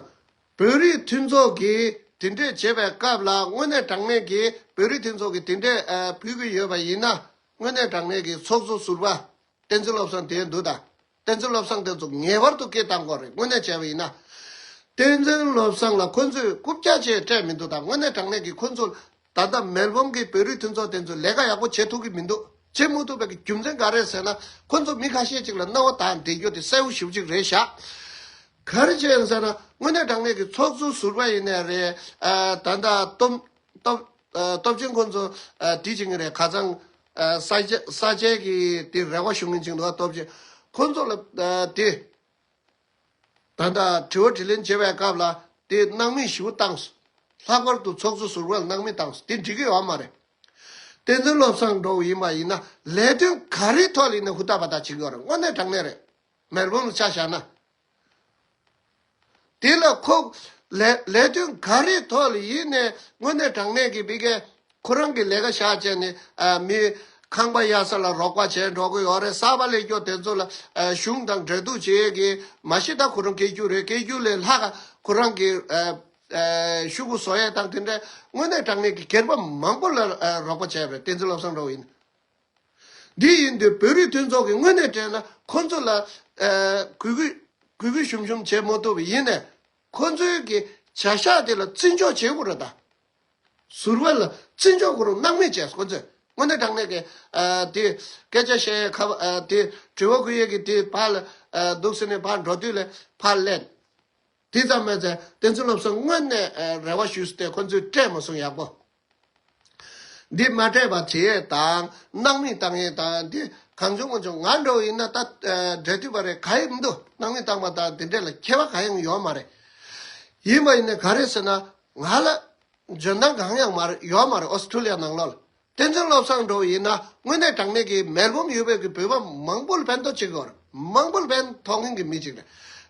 བོད་རིགས་མཐུན་ཚོགས་ཀྱིས་དེ་འདྲས་བྱེད་པའི་སྐབས་ལ་དངོས་གནས་དྲང་གནས་ཀྱི་བོད་རིགས་མཐུན་ཚོགས་ཀྱིས་དེ་འདྲས་ཨ་ཕུལ་གྱི་ཡོད་པ་ཡིན་ན། དངོས་གནས་དྲང་གནས་ཀྱི་ཚོགས་གཙོ་ཟུར་པ་བསྟན་འཛིན་བློ་བཟང་དེ་འདུག་ད། བསྟན་འཛིན་བློ་བཟང་དེ་ཚོ་ངེས་པར་དུ་སྐད་བཏང་དགོས་རེད། དངོས་གནས་བྱས་པ་ཡིན་ན། བསྟན་འཛིན་བློ་བཟང་ལ་ཁོ་ཚོས་རྐུབ་བཀྱག་ཅིག་སྤྲད་མི་འདུག་ད་དངོས་གནས་དྲང་གནས་ཀྱི་ཁོ་ཚོ། ད་ལྟ་མེལ་བོན་གྱི་བོད་རིགས་མཐུན་ཚོགས་དེ་ཚོས་ལས་ཀ་ཡག་པོ་བྱེད་ཐུབ་ཀྱི་མི་འདུག་བྱེད་མ་ཐུབ་པའི་རྒྱུ་མཚན་ག་རེ་ཟེར་ན། ཁོ་ཚོ་མི་ཁ་ཤས་ཅིག་ལ་སྣང་བ་དང་བསྡད་རྒྱུ་དེ་གསལ་པོ་ཞེ་པོ་ཅིག་རེད་ཤག་ག་རེ་བྱས་ཡིན་ཟེར་ན། དངོས་གནས་དྲང་གནས་ཀྱི་ཚོགས་གཙོ་ཟུར་པ་ཡིན་ནའི་རེད། ཨ་ད་ལྟ་སྟོབས་སྟོབས་ཨ་སྟོབས་ཆེན་ཁོ་ཚོ་ཨ་དེ་བྱེད་ཀྱི་རེད། ཁ་སང་ཨ་ས་ཆ་ས་ཆའི་གི་དེ་རེ་བ་ཞུ་མཁན་ཅིག་འདུག་སྟོབས་ཆེན་ཁོ་ཚོ་ལ་ཨ་དེ། ད་ལྟ་དྲི་བ་དྲིས་ལན་བྱེད་པའི་སྐབས་ལ་དེ་སྣང་མེད་ཞེ་པོ་བཏང་སོང་། ལྷག་པར་དུ་ཚོགས་གཙོ་ཟུར་པ་ལ་སྣང་མེད་བཏང་སོང་། དེ་འགྲིག་གི་ཡོད་མ་རེད། བསྟན་འཛིན་བློ་བཟང་འདྲ་བོ་ཡིན་པ་ཡིན་ན་ལས་དོན་ག་རེའི་ཐོག་ལ་ཡིན་ན་ཧུར་ཐག་པ་ཐག་བྱེད་ཀྱི་ཡོད་རེད། དངོས་གནས་དྲང་གནས་རེད། མེལ་བོན་ལ་ཆ་བཞག་ན། དེ་ལ་ཁོ་ལས་ལས་དོན་ག་རེའི་ཐོག་ལ་ཡིན་ནའི་དངོས་གནས་དྲང་གནས་ཀྱི་བི་ཀའི་ཁོ་རང་གི་ལས་ཀ་བཞག་བྱས་ནས་ཨ་མི་ཁང་པ་གཡར་ས་ལ་རོགས་པ་བྱས་འགྲོ་གི་ཡོད་རེད། གསར་པ་སླེབས་ཀྱོག་དེ་ཚོ་ལ་ཨ་གཞུང་དང་འབྲེལ་གཏུག་བྱེད་ཡས་ཀྱི་མ་གཞི་ད་ཁོ་རང་སྐད་སྒྱུར་རེད། སྐད་སྒྱུར་ལས་ལྷག་ཁོ་རང་གི་ཨ་ཨ་ཤོག་གུ་བཟོ་ཡས་དང་དེ་འདྲའི་དངོས་གནས་དྲང་གནས་ཀྱི་སྒེར་པ་མང་པོ་ལ་ཨ་རོགས་པ་བྱས་པ་རེད། བསྟན་འཛིན་བློ་བཟང་འདྲ་བོ་ཡིན། འདི་ཡིན་དུས་བོད་རིགས་མཐུན་ཚོགས་ཀྱི་དངོས་གནས་དྲན་ན་ཁོ་ཚོ་ལ་ཨ་གུས་གུས་གུས་གུས་ཞུམ་ཞུམ་བྱེད་མ་ཐུབ་པ་ཡིན་ནའི་ཁོ་ཚོའི་གི་བྱ་གཞག་དེ་ལ་བརྩི་འཇོག་བྱེད་དགོས་རེད་ད། ཟུར་པ་ལ་བརྩི་འཇོག་ཁོ་རང་སྣང་མེད་བྱས་ཁོ་ཚོས་དངོས་གནས་དྲང་གནས་ཀྱི་ཨ་དེ་སྐད་ཆ་བཤད་ཡས་ཁ་ཨ་དེ་དྲི་བ་ཁུར་ཡས་ཀྱི་དེ་ཕར་ལ་ཨ་འདུག་ཟེར་ནས་ཕར་འགྲོ་དུས་ལ་ཕར་ལན། དེ་ཙམ་མ་ཟད་བསྟན་འཛིན་བློ་བཟང་དངོས་གནས་ཨ་རེ་བ་ཞུས་ཏེ་ཁོ་ཚོས་སྤྲད་མ་སོང་ཡག་པོ། འདི་མ་སྤྲད་པ་བྱེད་ཡས་དང་སྣང་མེད་བཏང་ཡས་དང་འདི་གང་བྱུང་མང་བྱུང་ང་འདྲ་བོ་ཡིན་ན་ད་ཨ་འབྲེལ་མཐུད་པ་རེད་ག་ཡེ་མི་འདུག་སྣང་མེད་བཏང་པ་དང་དེ་འདྲས་ལ་ཁྱད་པར་ག་ཡང་ཡོད་མ་རེད། ཡིན་པ་ཡིན་ན་ག་རེ་ཟེར་ན་ང་ལ་འཇོན་ཐང་གང་ཡང་མ་རེད་ཡོད་མ་རེད། ཨོ་སི་ཁྲུ་ལི་ཡ་ནང་ལོགས་ལ། བསྟན་འཛིན་བློ་བཟང་འདྲ་བོ་ཡིན་ན་དངོས་གནས་དྲང་གནས་ཀྱི་མེལ་བོམ་ཡོད་པའི་གི་བོད་པ་མང་པོ་ལ་ཕན་ཐོགས་བྱེད་དགོས་རེད། མང་པོ་ལ་ཕན་ཐོགས་མཁན་གྱི་མི་ཅིག་རེད།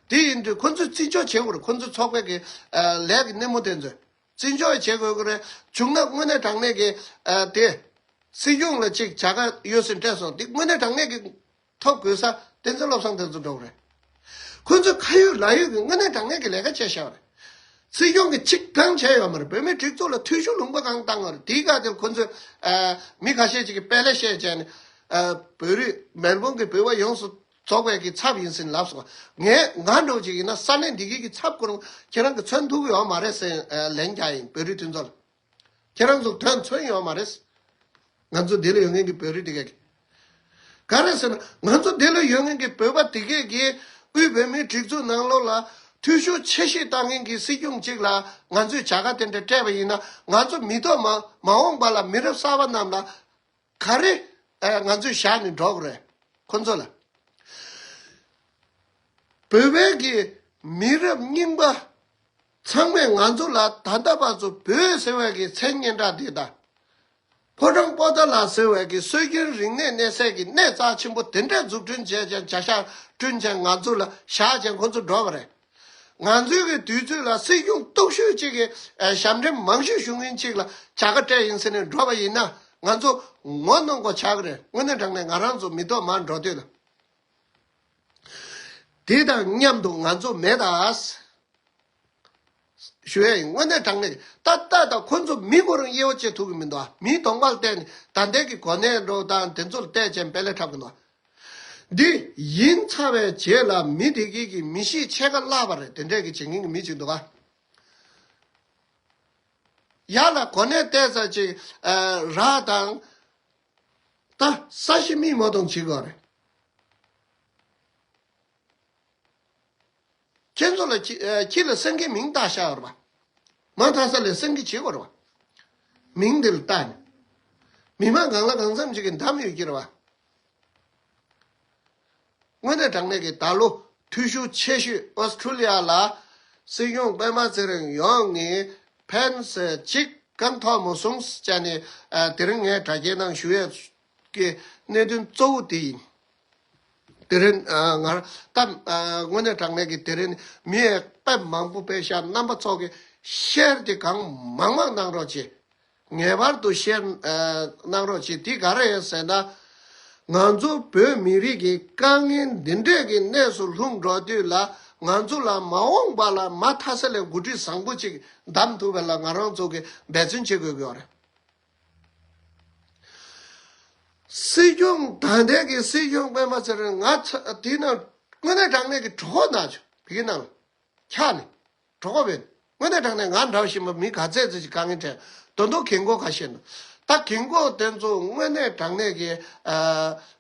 དེ་ཡིན་དུས་ཁོ་ཚོས་བརྩི་འཇོག་བྱེད་དགོས་རེད། ཁོ་ཚོ་ཚོགས་པའི་གི་ཨ་ལས་ཀྱི་སྣེ་མོ་དེ་ཚོས་བརྩི་འཇོག་བྱེད་དགོས་ཀྱི་རེད། བྱུང་ན་དངོས་གནས་དྲང་གནས་ཀྱི་ཨ་དེ་སྲིད་སྐྱོང་ལ་ཅིག་བྱ་དགའ་ཡོད་སྲིད་སྤྲད་སོང་དེ་དངོས་གནས་དྲང་གནས་ཀྱི་ཐོབ་དགོས་ས་བསྟན་འཛིན་བློ་བཟང་དེ་ཚོ་འགྲོ་གི་རེད། ཁོ་ཚོ་ཁ་ཡོད་ལག་ཡོད་ཀྱི་དངོས་གནས་དྲང་གནས་ཀྱི་ལས་ཀ་བྱས་བཞག་པ་རེད། སྲིད་སྐྱོང་གིས་ཅིག་གང་བྱས་ཡོད་མ་རེད། བོད་མིའི་སྒྲིག་འཛུགས་ལ་འཐུས་ཤོར་ལུང་པ་གང་བཏང་བ་རེད། དེའི་སྐབས་དེར་ཁོ་ཚོས་ཨ་མི་ཁ་ཤས་ཅིག་གིས་དཔེ་ལས་བཤད་བྱས་ནས་ཨ་བོད་རིགས་མེལ་བོན་གྱི་བོད་པ་ཡོངས་སུ་རྫོགས་པའི་གི་ཚབ་ཡིན་ཟེར་ལབ་སོང་། ངས་ང་འདྲ་བོ་ཅིག་ཡིན་ན་ས་གནས་འདི་གའི་གི་ཚབ་ཁོ་རང་ཁྱེད་རང་གིས་མཚོན་ཐུབ་ཀྱི་ཡོད་མ་རེད་ཟེར་ཨ་ལན་རྒྱག་ཡིན། བོད་རིགས་མཐུན་ཚོགས་ལ། ཁྱེད་རང་ཚོ་དོན་མཚོན་ཡོད་མ་རེད། ང་ཚོ་འདི་ལ་ཡོད་མཁན་གྱི་བོད་རིགས་དེ་གས་ཀྱི། ག་རེ་ཟེར་ན་ང་ཚོ་འདི་ལ་ཡོད་མཁན་གྱི་བོད་པ་དེ་གས་ཀྱིས་དབུས་བོད་མིའི་སྒྲིག་འཛུགས་ནང་ལོགས་ལ་འཐུས་ཤོར་ཆེ་ཤོས་བཏང་མཁན་གྱི་སྲིད་སྐྱོང་གཅིག་ལ་ང་ཚོས་བྱ་དགའ་དེ་འདྲ་སྤྲད་པ་ཡིན་ན་ང་ཚོ་མི་ཐོག་མ་མ་འོངས་པ་ལ་མི་རབས་གསར་པ་རྣམས་ལ་ག་རེ་ཨ་ང་ཚོས་བཞག་ནས་འགྲོ་དགོས་རེད། ཁོ་ཚོ་ལ། བོད་པའི་གི་མི་རབས་རྙིང་པ་ཚང་མས་ང་ཚོ་ལ་ད་ལྟ་བར་དུ་བོད་ཟེར་བའི་གི་མཚན་སྙན་གྲགས་འདི་དང་། ཕོ་བྲང་པོ་ཏཱ་ལ་ཟེར་བའི་གི་སྲོལ་རྒྱུན་རིག་གནས་གནས་སའི་གི་གནས་རྩ་ཆེན་པོ་དེ་འདྲས་འཛུགས་སྐྲུན་བྱས་ཀྱང་བྱ་གཞག་བསྐྲུན་ཀྱང་ང་ཚོ་ལ་བཞག་ཀྱང་ཁོ་ཚོ་འགྲོ་བ་རེད། ང་ཚོའི་གི་དུས་ཚོད་ལ་སྲིད་སྐྱོང་སྟོབས་ཤུགས་གཅིག་གི་ཨ་ཞབས་འདྲེན་མང་ཤོས་ཞུ་མཁན་གཅིག་ལ་བྱ་དགའ་སྤྲད་ཡིན་ཟེར་ནས་འགྲོ་བ་ཡིན་ན་ང་ཚོ་ངོ་གནོང་དགོས་ཆགས་ཀྱི་རེད། དངོས་གནས་དྲང་གནས་ང་རང་ཚོ་མི་ཐོག་མར་འགྲོ་དུས་ལ། དེ་དང་མཉམ་དུ་ང་ཚོ་མེད་ད། ཞུ་ཡ་ཡིན། དངོས་གནས་དྲང་གནས་ཀྱི་ཏག་ཏག་ཏག་ཁོ་ཚོ་མི་ཁོ་རང་དབྱེ་བ་བྱེད་ཐུབ་ཀྱི་མི་འདུག་མིའི་གདོང་པར་བལྟས་ནས་ད་ལྟའི་གི་གོ་གནས་འགྲོ་དང་དེ་ཚོར་བལྟས་བྱས་དཔེ་ལས་འཁྲབ་ཀྱི་འདུག་འདི་ཡིན་ཚར་བའི་རྗེས་ལ་མི་དེ་གིས་ཀྱི་མི་གཤིས་ཕྱེད་ཀ་བརླག་པ་རེད། དེ་འདྲས་ཀྱི་བྱེད་མཁན་གྱི་མི་ཅིག་འདུག་ག་ཡར་ལ་གོ་གནས་བལྟས་ཚར་ཅིག་ཨ་རག་དང་། ད་ས་གཞི་མིག་མ་མཐོང་བྱེད་དགོས་རེད། ཁྱེད་ཚོ་ལ་ཁྱི་ཨ་ཁྱི་ལ་སེང་གེ་མིང་བཏགས་བཞག་ཡོད་རེད་པ། མ་མཐའ་ས་ལ་སེང་གེ་བྱེད་དགོས་རེད་པ། མིང་འདི་ལ་བལྟས་ནས། མི་མང་གང་ལ་གང་འཚམ་ཅིག་གིས་འདམས་ཡོད་ཀྱི་རེད་པ། དངོས་གནས་དྲང་གནས་ཀྱི་ད་ལོ་འཐུས་ཤོར་ཆེ་ཤོས་ཨོ་སི་ཁྲུ་ལི་ཡ་ལ་སྲིད་སྐྱོང་པད་མ་ཚེ་རིང་ཡོང་ངས་ཕན་ས་གཅིག་གང་ཐོགས་མ་སོང་ཟེར་ནས་ཨ་དེ་རིང་ངས་དྲ་རྒྱའི་ནང་ཞུ་ཡས་ཀྱི་གནད་དོན་གཙོ་བོ་དེ་ཡིན། དེ་རིང་ཨ་ང་ད་ཨ་དངོས་གནས་དྲང་གནས་ཀྱི་དེ་རིང་མི་ཡས་དཔེ་མང་པོ་དཔེ་ཤག་རྣམ་པ་ཚོ་གི་ཤེར་དེ་གང་མང་མང་གནང་རོགས་བྱེད། ངེས་པར་དུ་ཤེར་ཨ་གནང་རོགས་བྱེད། དེ་ག་རེ་ཡིན་ཟེར་ན། ང་ཚོ་བོད་མི་རིགས་ཀྱི་དཀའ་ངལ་འདི་འདྲས་ཀྱི་གནས་སུ་ལྷུང་འགྲོ་དུས་ལ་ང་ཚོ་ལ་མ་འོངས་པ་ལ་མ་མཐའ་ས་ལས་འགོ་ཁྲིད་བཟང་པོ་ཅིག་བདམས་ཐུབ་པ་ལ་ང་རང་ཚོ་གི་འབད་བརྩོན་བྱེད་དགོས་ཀྱི་ཡོད་རེད། སྲིད་སྐྱོང་ད་ལྟའི་གི་སྲིད་སྐྱོང་པད་མ་ཚེ་རིང་ང་ཚ་དེ་ན་དངོས་གནས་དྲང་གནས་ཀྱི་གྲོགས་ན་ཆོག་བི་གི་ནང་ལ་ཁྱག་ནས་གྲོགས་པོ་བས་དངོས་གནས་དྲང་གནས་ང་འདྲ་བཞིན་པ་མི་ག་ཚད་ཚད་ཅིག་དཀའ་ངལ་འཕྲད་དོན་དུ་རྒན་གོག་ཁ་ཤས་ནོ། ད་རྒན་གོག་དེ་ཚོ་དངོས་གནས་དྲང་གནས་ཀྱི་ཨ་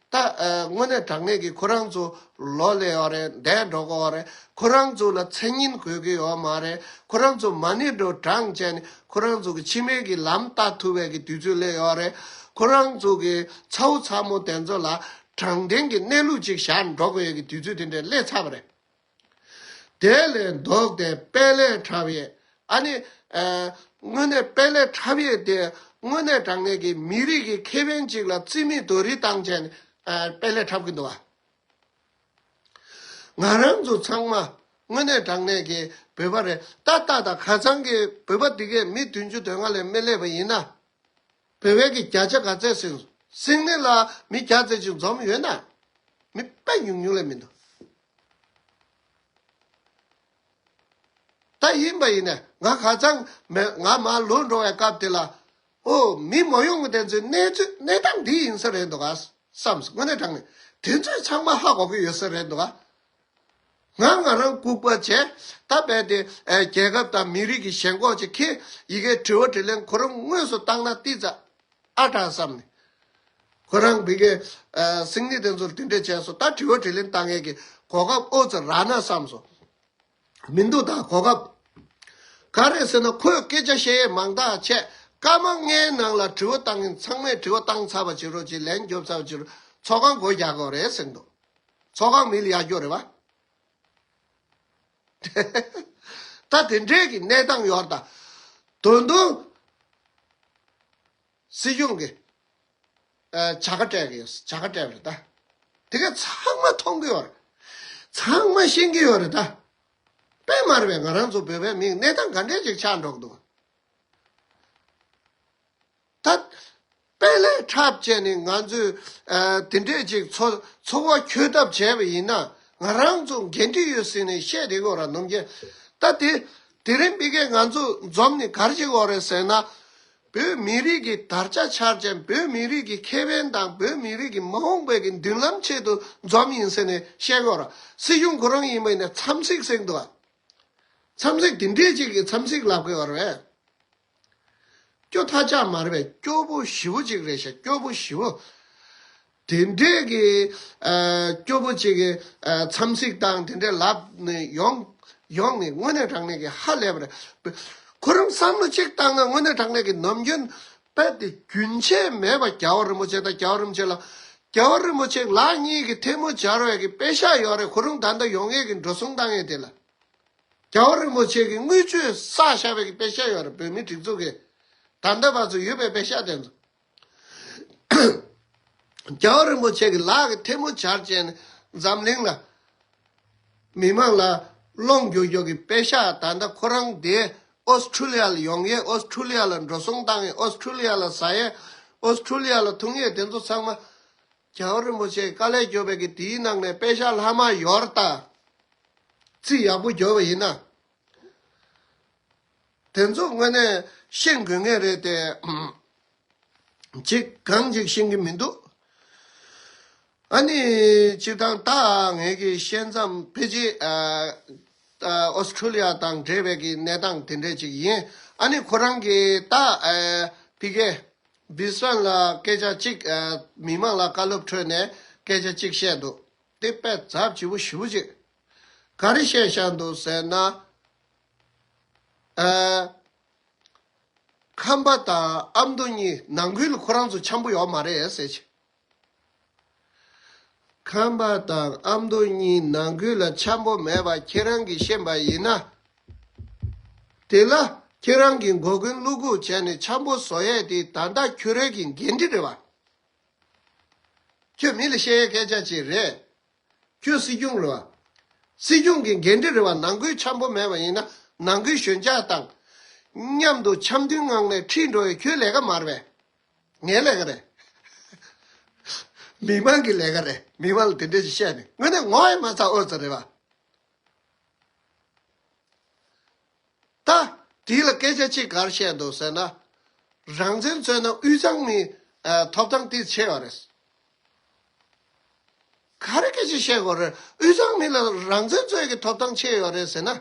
ད་ཨ་དངོས་གནས་དྲང་གནས་ཀྱི་ཁོ་རང་ཚོ་ལོ་ལས་ཡོད་རེད། འདས་འགྲོ་གི་ཡོད་རེད། ཁོ་རང་ཚོ་ལ་མཚན་སྙན་དགོས་ཀྱི་ཡོད་མ་རེད། ཁོ་རང་ཚོ་མ་ཎི་འགྲོ་གྲངས་བཅད་ནས་ཁོ་རང་ཚོ་གི་ཕྱི་མའི་གི་ལམ་བལྟ་ཐུབ་པའི་གི་དུས་ཚོད་སླེབས་ཡོད་རེད། ཁོ་རང་ཚོ་གི་ཚ་བོ་ཚ་མོ་དེ་ཚོ་ལ་དྲང་བདེན་གྱི་གནས་ལུགས་ཅིག་བཞག་འགྲོ་དགོས་ཡས་ཀྱི་དུས་ཚོད་དེ་འདྲ་སླེབས་ཚར་བ་རེད། དེ་ལས་ལྡོག་སྟེ་དཔལ་ལས་འཁྲབ་ཡས་ཨ་ནི་ཨ་དངོས་གནས་དཔལ་ལས་འཁྲབ་ཡས་དེ་དངོས་གནས་དྲང་གནས་ཀྱི་མི་རིགས་ཀྱི་ཁེ་ཕན་ཅིག་ལ་རྩིས་མེད་རྡོ་རིལ་བཏང་བྱས་ནས་ཨ་དཔལ་ལས་འཁྲབ་ཀྱི་འདུག་བ། ང་རང་ཚོ་ཚང་མ་ དངོས་གནས་དྲང་གནས་ཀྱི་བོད་པ་རེད། ད་ལྟ་དང་ཁ་སང་གི་བོད་པ་འདི་གས་མི་བདུན་ཅུ་དོན་ལྔ་ལས་མི་སླེབས་པ་ཡིན་ན། བོད་པའི་གི་བརྒྱ་ཆ་ག་ཚད་ཟིན་སོང་། སིང་ནི་ལ་མི་བརྒྱ་ཙམ་ཅིག་འཛོམས་ཡོད་ན། མི་དཔེ་ཉུང་ཉུང་ལས་མི་འདུག་ད་ཡིན་པ་ཡིན་ན་ང་ཁ་སང་མེ་ང་མར་ལོག་འགྲོ་བའི་སྐབས་དེ་ལ། ཨོ་མི་མ་ཡོང་གི་དེ་ཚོའི་གནས་ཚུལ་གནས་སྟངས་འདི་ཡིན་ས་རེད་འདུག་ག་བསམ་སོང་། དངོས་གནས་དྲང་གནས་དེ་ཚོས་ཚང་མ་ཧ་གོ་གི་ཡོད་ས་རེད་འདུག་ག་ང་ང་རང་ལྐུགས་པ་བྱས། ད་རྦད་དེ་ཨེ་རྒྱལ་ཁབ་དང་མི་རིགས་ཀྱི་ཞེན་ཁོག་ཅིག་ཁྱེར། ཡི་གེ་དྲི་བ་དྲིས་ལན་ཁོ་རང་དངོས་སུ་བཏང་ན་ཏི་ཙ་ཨ་དྲག་བསམ་ནས། ཁོ་རང་བི་གེ་ཨེ་སིང་ནི་དེ་ཚོར་དེ་འདྲས་བྱས་སོང་། ད་དྲི་བ་དྲིས་ལན་བཏང་མཁན་གྱི་གོ་སྐབས་ཨོ་ཙི་རག་ན་བསམ་སོང་། མི་འདུག་ད་གོ་སྐབས། ག་རེ་ཟེར་ན་ཁོས་སྐད་ཆ་བཤད་ཡས་མང་དྲགས་བྱས། སྐར་མ་ལྔའི་ནང་ལ་དྲི་བ་བཏང་མཁན་ཚང་མས་དྲི་བ་བཏང་ཚར་བ་བྱེད་རོགས་བྱེད། ལན་རྒྱོབ་ཚར་བ་བྱེད་རོགས། ཚོགས་ཁང་སྒོ་རྒྱག་དགོས་རེད་ཟེར་འདུག་ཚོགས་ཁང་མི་ལ་ཡར་རྒྱོབ་རེད་བ། ད་དེ་འདྲའི་གི་གནས་སྟངས་ཡོད་རེད་ད། དོན་དུ་སྲིད་གཞུང་གི་ཨ་བྱ་དགའ་སྤྲད་གི་ཡོད། བྱ་དགའ་སྤྲད་པ་རེད་ད། དེ་ག་ཚང་མ་མཐོང་གི་ཡོད་རེད། ཚང་མ་ཤེས་ཀྱི་ཡོད་རེད་ད། དཔེ་མ་རེད་པས། ང་རང་ཚོ་བོད་པའི་མིང་གནས་སྟངས་ག་འདྲས་ཅིག་ཆགས་འགྲོ་གི་འདུག་ད་དཔེ་ལས་འཁྲབ་བྱས་ནས་ང་ཚོས་ཨ་དེ་འདྲས་ཅིག་འཚོ་འཚོ་བ་འཁྱོལ་ཐབས་བྱས་པ་ཡིན་ན། ང་རང་ཚོ་འགན་འཁྲི་ཡོད་ཟེར་ནས་བཤད་བསྡད་ཀྱི་ཡོད་རེད། ནམ་རྒྱུན་ད་དེ་དེ་རིང་འདི་གས་ང་ཚོ་འཛོམས་ནས་ག་རེ་བྱེད་ཀྱི་ཡོད་རེད་ཟེར་ན། བོད་མི་རིགས་ཀྱི་དར་ཆ་འཕྱར་བྱས། བོད་མི་རིགས་ཀྱི་ཁེ་ཕན་དང་བོད་མི་རིགས་ཀྱི་མ་འོངས་པའི་གི་མདུན་ལམ་ཆེད་དུ་འཛོམས་ཡིན་ཟེར་ནས་བཤད་ཀྱི་ཡོད་རེད། སྲིད་གཞུང་ཁོ་རང་ཡིན་པ་ཡིན་ན་འཚམས་གཟིགས་ཟེར་གྱི་འདུག་ག་འཚམས་གཟིགས་དེ་འདྲས་ཅིག་གི་འཚམས་གཟིགས་ལབ་ཀྱི་ཡོད་རེད། སྐྱོ་ཐག་ཆག་མ་རེད་པས། སྐྱོ་པོ་ཞེ་པོ་ཅིག་རེད་ཤག་སྐྱོ་པོ་ཞེ་པོ། དེ་འདྲས་ཀྱི་ཨ་སྐྱོ་པོ་ཅིག་གི་ཨ་འཚམས་གཟིགས་དང་དེ་འདྲས་ལབ་ནས་ཡོང་ཡོང་ནས་དངོས་གནས་དྲང་གནས་ཀྱི་ཧ་ལས་པ་རེད། ཁོ་རང་བསམ་བློ་ཅིག་བཏང་ན་དངོས་གནས་དྲང་གནས་ཀྱི་ནམ་རྒྱུན་དཔེ་དེ་རྒྱུན་ཆད་མེད་པ་རྒྱལ་བ་རིན་པོ་ཆེ་དང་། རྒྱལ་བ་རིན་པོ་ཆེ་ལ་རྒྱལ་བ་རིན་པོ་ཆེ་ལག་གཉིས་ཀྱི་ཐལ་མོ་སྦྱར་བའི་གི་པེ་ཤག་ཡོད་རེད། ཁོ་རང་ད་ལྟ་ཡོང་ཡས་ཀྱི་འགྲོ་སོང་བཏང་ཡས་དེ་ལ། རྒྱལ་བ་རིན་པོ་ཆེ་གི་དངུལ་ཆུ་བསགས་བཞག་པའི་གི་པེ་ཤག་ཡོད་རེད། བོད་མིའི་སྒྲིག་འཛུགས་ཀྱི་ད་ལྟ་བར་དུ་ཡོད་པའི་པེ་ཤག་དེ་ཚོ། རྒྱལ་བ་རིན་པོ་ཆེ་གི་ལག་གི་ཐལ་མོ་སྦྱར་བྱས་ནས་འཛམ་གླིང་ལ་མི་མང་ལ་སློང་རྒྱུ་རྒྱུ་གི་པེ་ཤག་ད་ལྟ་ཁོ་རང་དེ་ཨོ་སི་ཁྲུ་ལི་ཡ་ལ་ཡོང་ཡས། ཨོ་སི་ཁྲུ་ལི་ཡ་ལ་འགྲོ་སོང་བཏང་ཡས། ཨོ་སི་ཁྲུ་ལི་ཡ་ལ་ཟ་ཡས། ཨོ་སི་ཁྲུ་ལི་ཡ་ལ་འཐུང་ཡས། དེ་ཚོ་ཚང་མ་རྒྱལ་བ་རིན་པོ་ཆེས་དཀའ་ལས་བརྒྱབ་པའི་གི་དེའི་ནང་ནས་པེ་ཤག་ལྷག་མ་ཡོད་རེད་ད། རྩིས་ཡག་པོ་བརྒྱབ་པ་ཡིན་ན། དེ་ཚོ་དངོས་གནས་ཤེས་དགོས་ངེས་རེད་དེ། ཅིག་གང་ཅིག་ཤེས་ཀྱི་མི་འདུག་ཨ་ནི་སྤྱིར་བཏང་ད་ངེད་ཀྱི་བཤད་མཚམས་ཕལ་ཆེར་ཨ་ཨ་ཨོ་སི་ཁྲུ་ལི་ཡ་དང་འབྲེལ་བའི་གི་གནས་སྟངས་དེ་འདྲས་ཅིག་ཡིན། ཨ་ནི་ཁོ་རང་གིས་ད་ཨ་ཕ་གི་སྦིས་ཝན་ལ་སྐད་ཆ་གཅིག་ཨ་མི་མང་ལ་བཀའ་སློབ་ཁྲོད་ནས་སྐད་ཆ་གཅིག་བཤད་འདུག་དེ་དཔེ་ཚབས་ཆེ་པོ་ཞེ་པོ་ཅིག་ག་རེ་བཤད་བཞག་འདུག་ཟེར་ན། ཨ་ཁམས་པ་དང་ཨ་མདོ་གཉིས་ནང་ཁུལ་ལ་ཁོ་རང་ཚོ་འཆམ་པོ་ཡོད་མ་རེད་ཟེར་གྱི། ཁམས་པ་དང་ཨ་མདོ་གཉིས་ནང་ཁུལ་ལ་འཆམ་པོ་མེད་པ་ཁྱེད་རང་གིས་ཤེས་པ་ཡིན་ན། དེ་ལ་ཁྱེད་རང་གིས་མགོ་རྒུན་བླུག་རྒྱུ་བྱས་ནས་འཆམ་པོ་བཟོ་ཡས་དེ་ད་ལྟ་ཁྱོད་རང་གི་འགན་འཁྲི་རེད་བ། ཁྱོད་མི་ལ་བཤད་ཡས་སྐད་ཆ་ཅིག་རེད། ཁྱོད་སྲིད་སྐྱོང་རེད་བ། སྲིད་སྐྱོང་གི་འགན་འཁྲི་རེད་བ། ནང་ཁུལ་འཆམ་པོ་མེད་པ་ཡིན་ན་ནང་ཁུལ་ཞོད་འཇགས་དང་། མཉམ་དུ་འཆམ་མཐུན་ངང་ནས་ཁྲིད་འགྲོ་ཡས་ཁྱོད་ལས་ཀ་མ་རེད་པས། ངའི་ལས་ཀ་རེད། མི་མང་གི་ལས་ཀ་རེད། མི་མང་ལ་དེ་འདྲས་ཅིག་བཤད་ནས་དངོས་གནས་ངོ་ཡང་མ་ཚ་ཨོ་ཙི་རེད་བ། ད་དེ་ལ་སྐད་ཆ་གཅིག་ག་རེ་བཤད་འདུག་ཟེར་ན། རང་བཙན་རྩོད་ན་དབུས་གཙང་མི་ཨ་ཐོབ་ཐང་དེ་ཆེ་བ་རེད། ག་རེ་སྐད་ཆ་བཤད་དགོས་རེད། དབུས་གཙང་མི་ལ་རང་བཙན་རྩོད་ཀྱི་ཐོབ་ཐང་ཆེ་ཡོད་རེད་ཟེར་ན།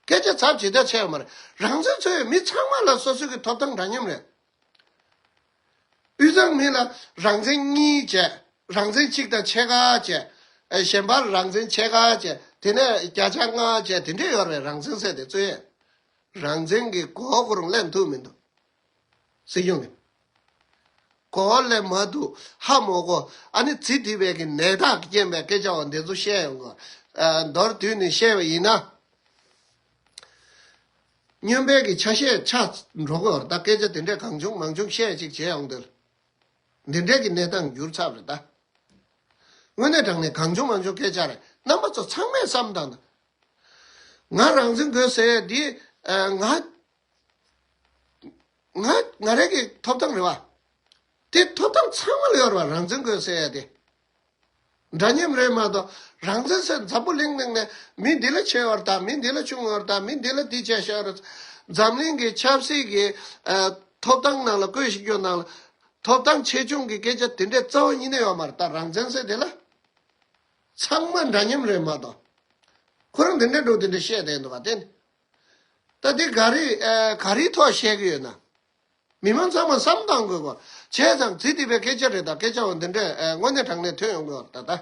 སྐད་ཆ་ཚབས་ཇི་ལྟར་ཆེ་བ་མ་རེད། རང་བཙན་རྩོད་ཡོད་མི་ཚང་མ་ལ་སོ་སོ་གི་ཐོབ་ཐང་འདྲ་མཉམ་རེད། དབུས་གཙང་མི་ལ་རང་བཙན་གཉིས་བྱས། རང་བཙན་གཅིག་དང་ཕྱེད་ཀ་བྱས། ཨ་གཞན་པར་རང་བཙན་ཕྱེད་ཀ་བྱས། དེ་ནས་བརྒྱ་ཆ་ལྔ་བྱས། དེ་འདྲས་ཡོད་རེད། རང་བཙན་ཟེར་དེ་རྩོད་ཡས། རང་བཙན་གྱི་གོ་བ་ཁོ་རང་ལེན་ཐུབ་མི་འདུག་སྲིད་སྐྱོང་གིས། གོ་བ་ལེན་མ་ཐུབ། ཧ་མ་གོ། ཨ་ནི་ཚིག་འདི་བས་ཀྱི་ནད་རྟགས་ཀྱིས་རྐྱེན་པས་སྐད་ཆ་བ་འདི་ཚོ་བཤད་ཡོང་གི། ཨ་མདོར་བསྡུས་ནས་བཤད་པ་ཡིན་ན། སྨྱོན་པའི་གི་ཆ་ཤས་ཆགས་འགྲོ་གི་ཡོད་རེད། ད་སྐད་ཆ་དེ་འདྲས་གང་བྱུང་མང་བྱུང་བཤད་ཅིག་བྱས་ཡོང་དུས། འདི་འདྲས་ཀྱི་གནས་སྟངས་འགྱུར་ཚར་རེད་ད། དངོས་གནས་དྲང་གནས་གང་བྱུང་མང་བྱུང་སྐད་ཆ་རེད། རྣམ་པ་ཚོ་ཚང་མས་བསམ་བཏང་དང་། ང་རང་བཙན་དགོས་ཟེར་ཡས་འདི། ཨ། ང་ང་ང་རང་གི་ཐོབ་ཐང་རེད་བ། དེ་ཐོབ་ཐང་ཚང་མ་ལ་ཡོད་རེད་བ། རང་བཙན་དགོས་ཟེར་ཡས་དེ། འདྲ་མཉམ་རེད་མ་གཏོགས། རང་བཙན་ཟེར་འཛམ་བུ་གླིང་སྟེང་ནས་མི་འདི་ལ་ཆེ་བ་རེད་ད། མི་འདི་ལ་ཆུང་བ་རེད་ད། མི་འདི་ལ་འདི་བྱས་ཤག་རེད། འཛམ་གླིང་གི་ཆབ་སྲིད་ཀྱི། ཨ། ཐོབ་ཐང་ནང་ལ། བཀོད་ཤིང་སྐྱོན་ནང་ལ། ཐོབ་ཐང་ཆེ་ཆུང་གི་སྐད་ཆ་དེ་འདྲའི་རྩ་བ་ཉིད་ནས་ཡོད་མ་རེད་ད། རང་བཙན་ཟེར་དེ་ལ། ཚང་མ་འདྲ་མཉམ་རེད་མ་གཏོགས། ཁོ་རང་དེ་འདྲའི་འགྲོ་དེ་འདྲ་བཤད་བསྡད་འདུག་བ་དེ་ནི། ད་དེ་ག་རེ། ཨ། ག་རེའི་ཐོག་བཤད་ཀྱི་ཡོད་ན། མི་མང་ཚང་མ་བསམ་བཏང་དགོས་པ། བྱས་ཙང་ཙི་ཏི་པའི་སྐད་ཆ་རེད་ད། སྐད་ཆ་བ་འདི་འདྲས། ཨ། དངོས་གནས་དྲང་གནས་ཐོན་ཡོང་དགོས་པ་རེད་ད།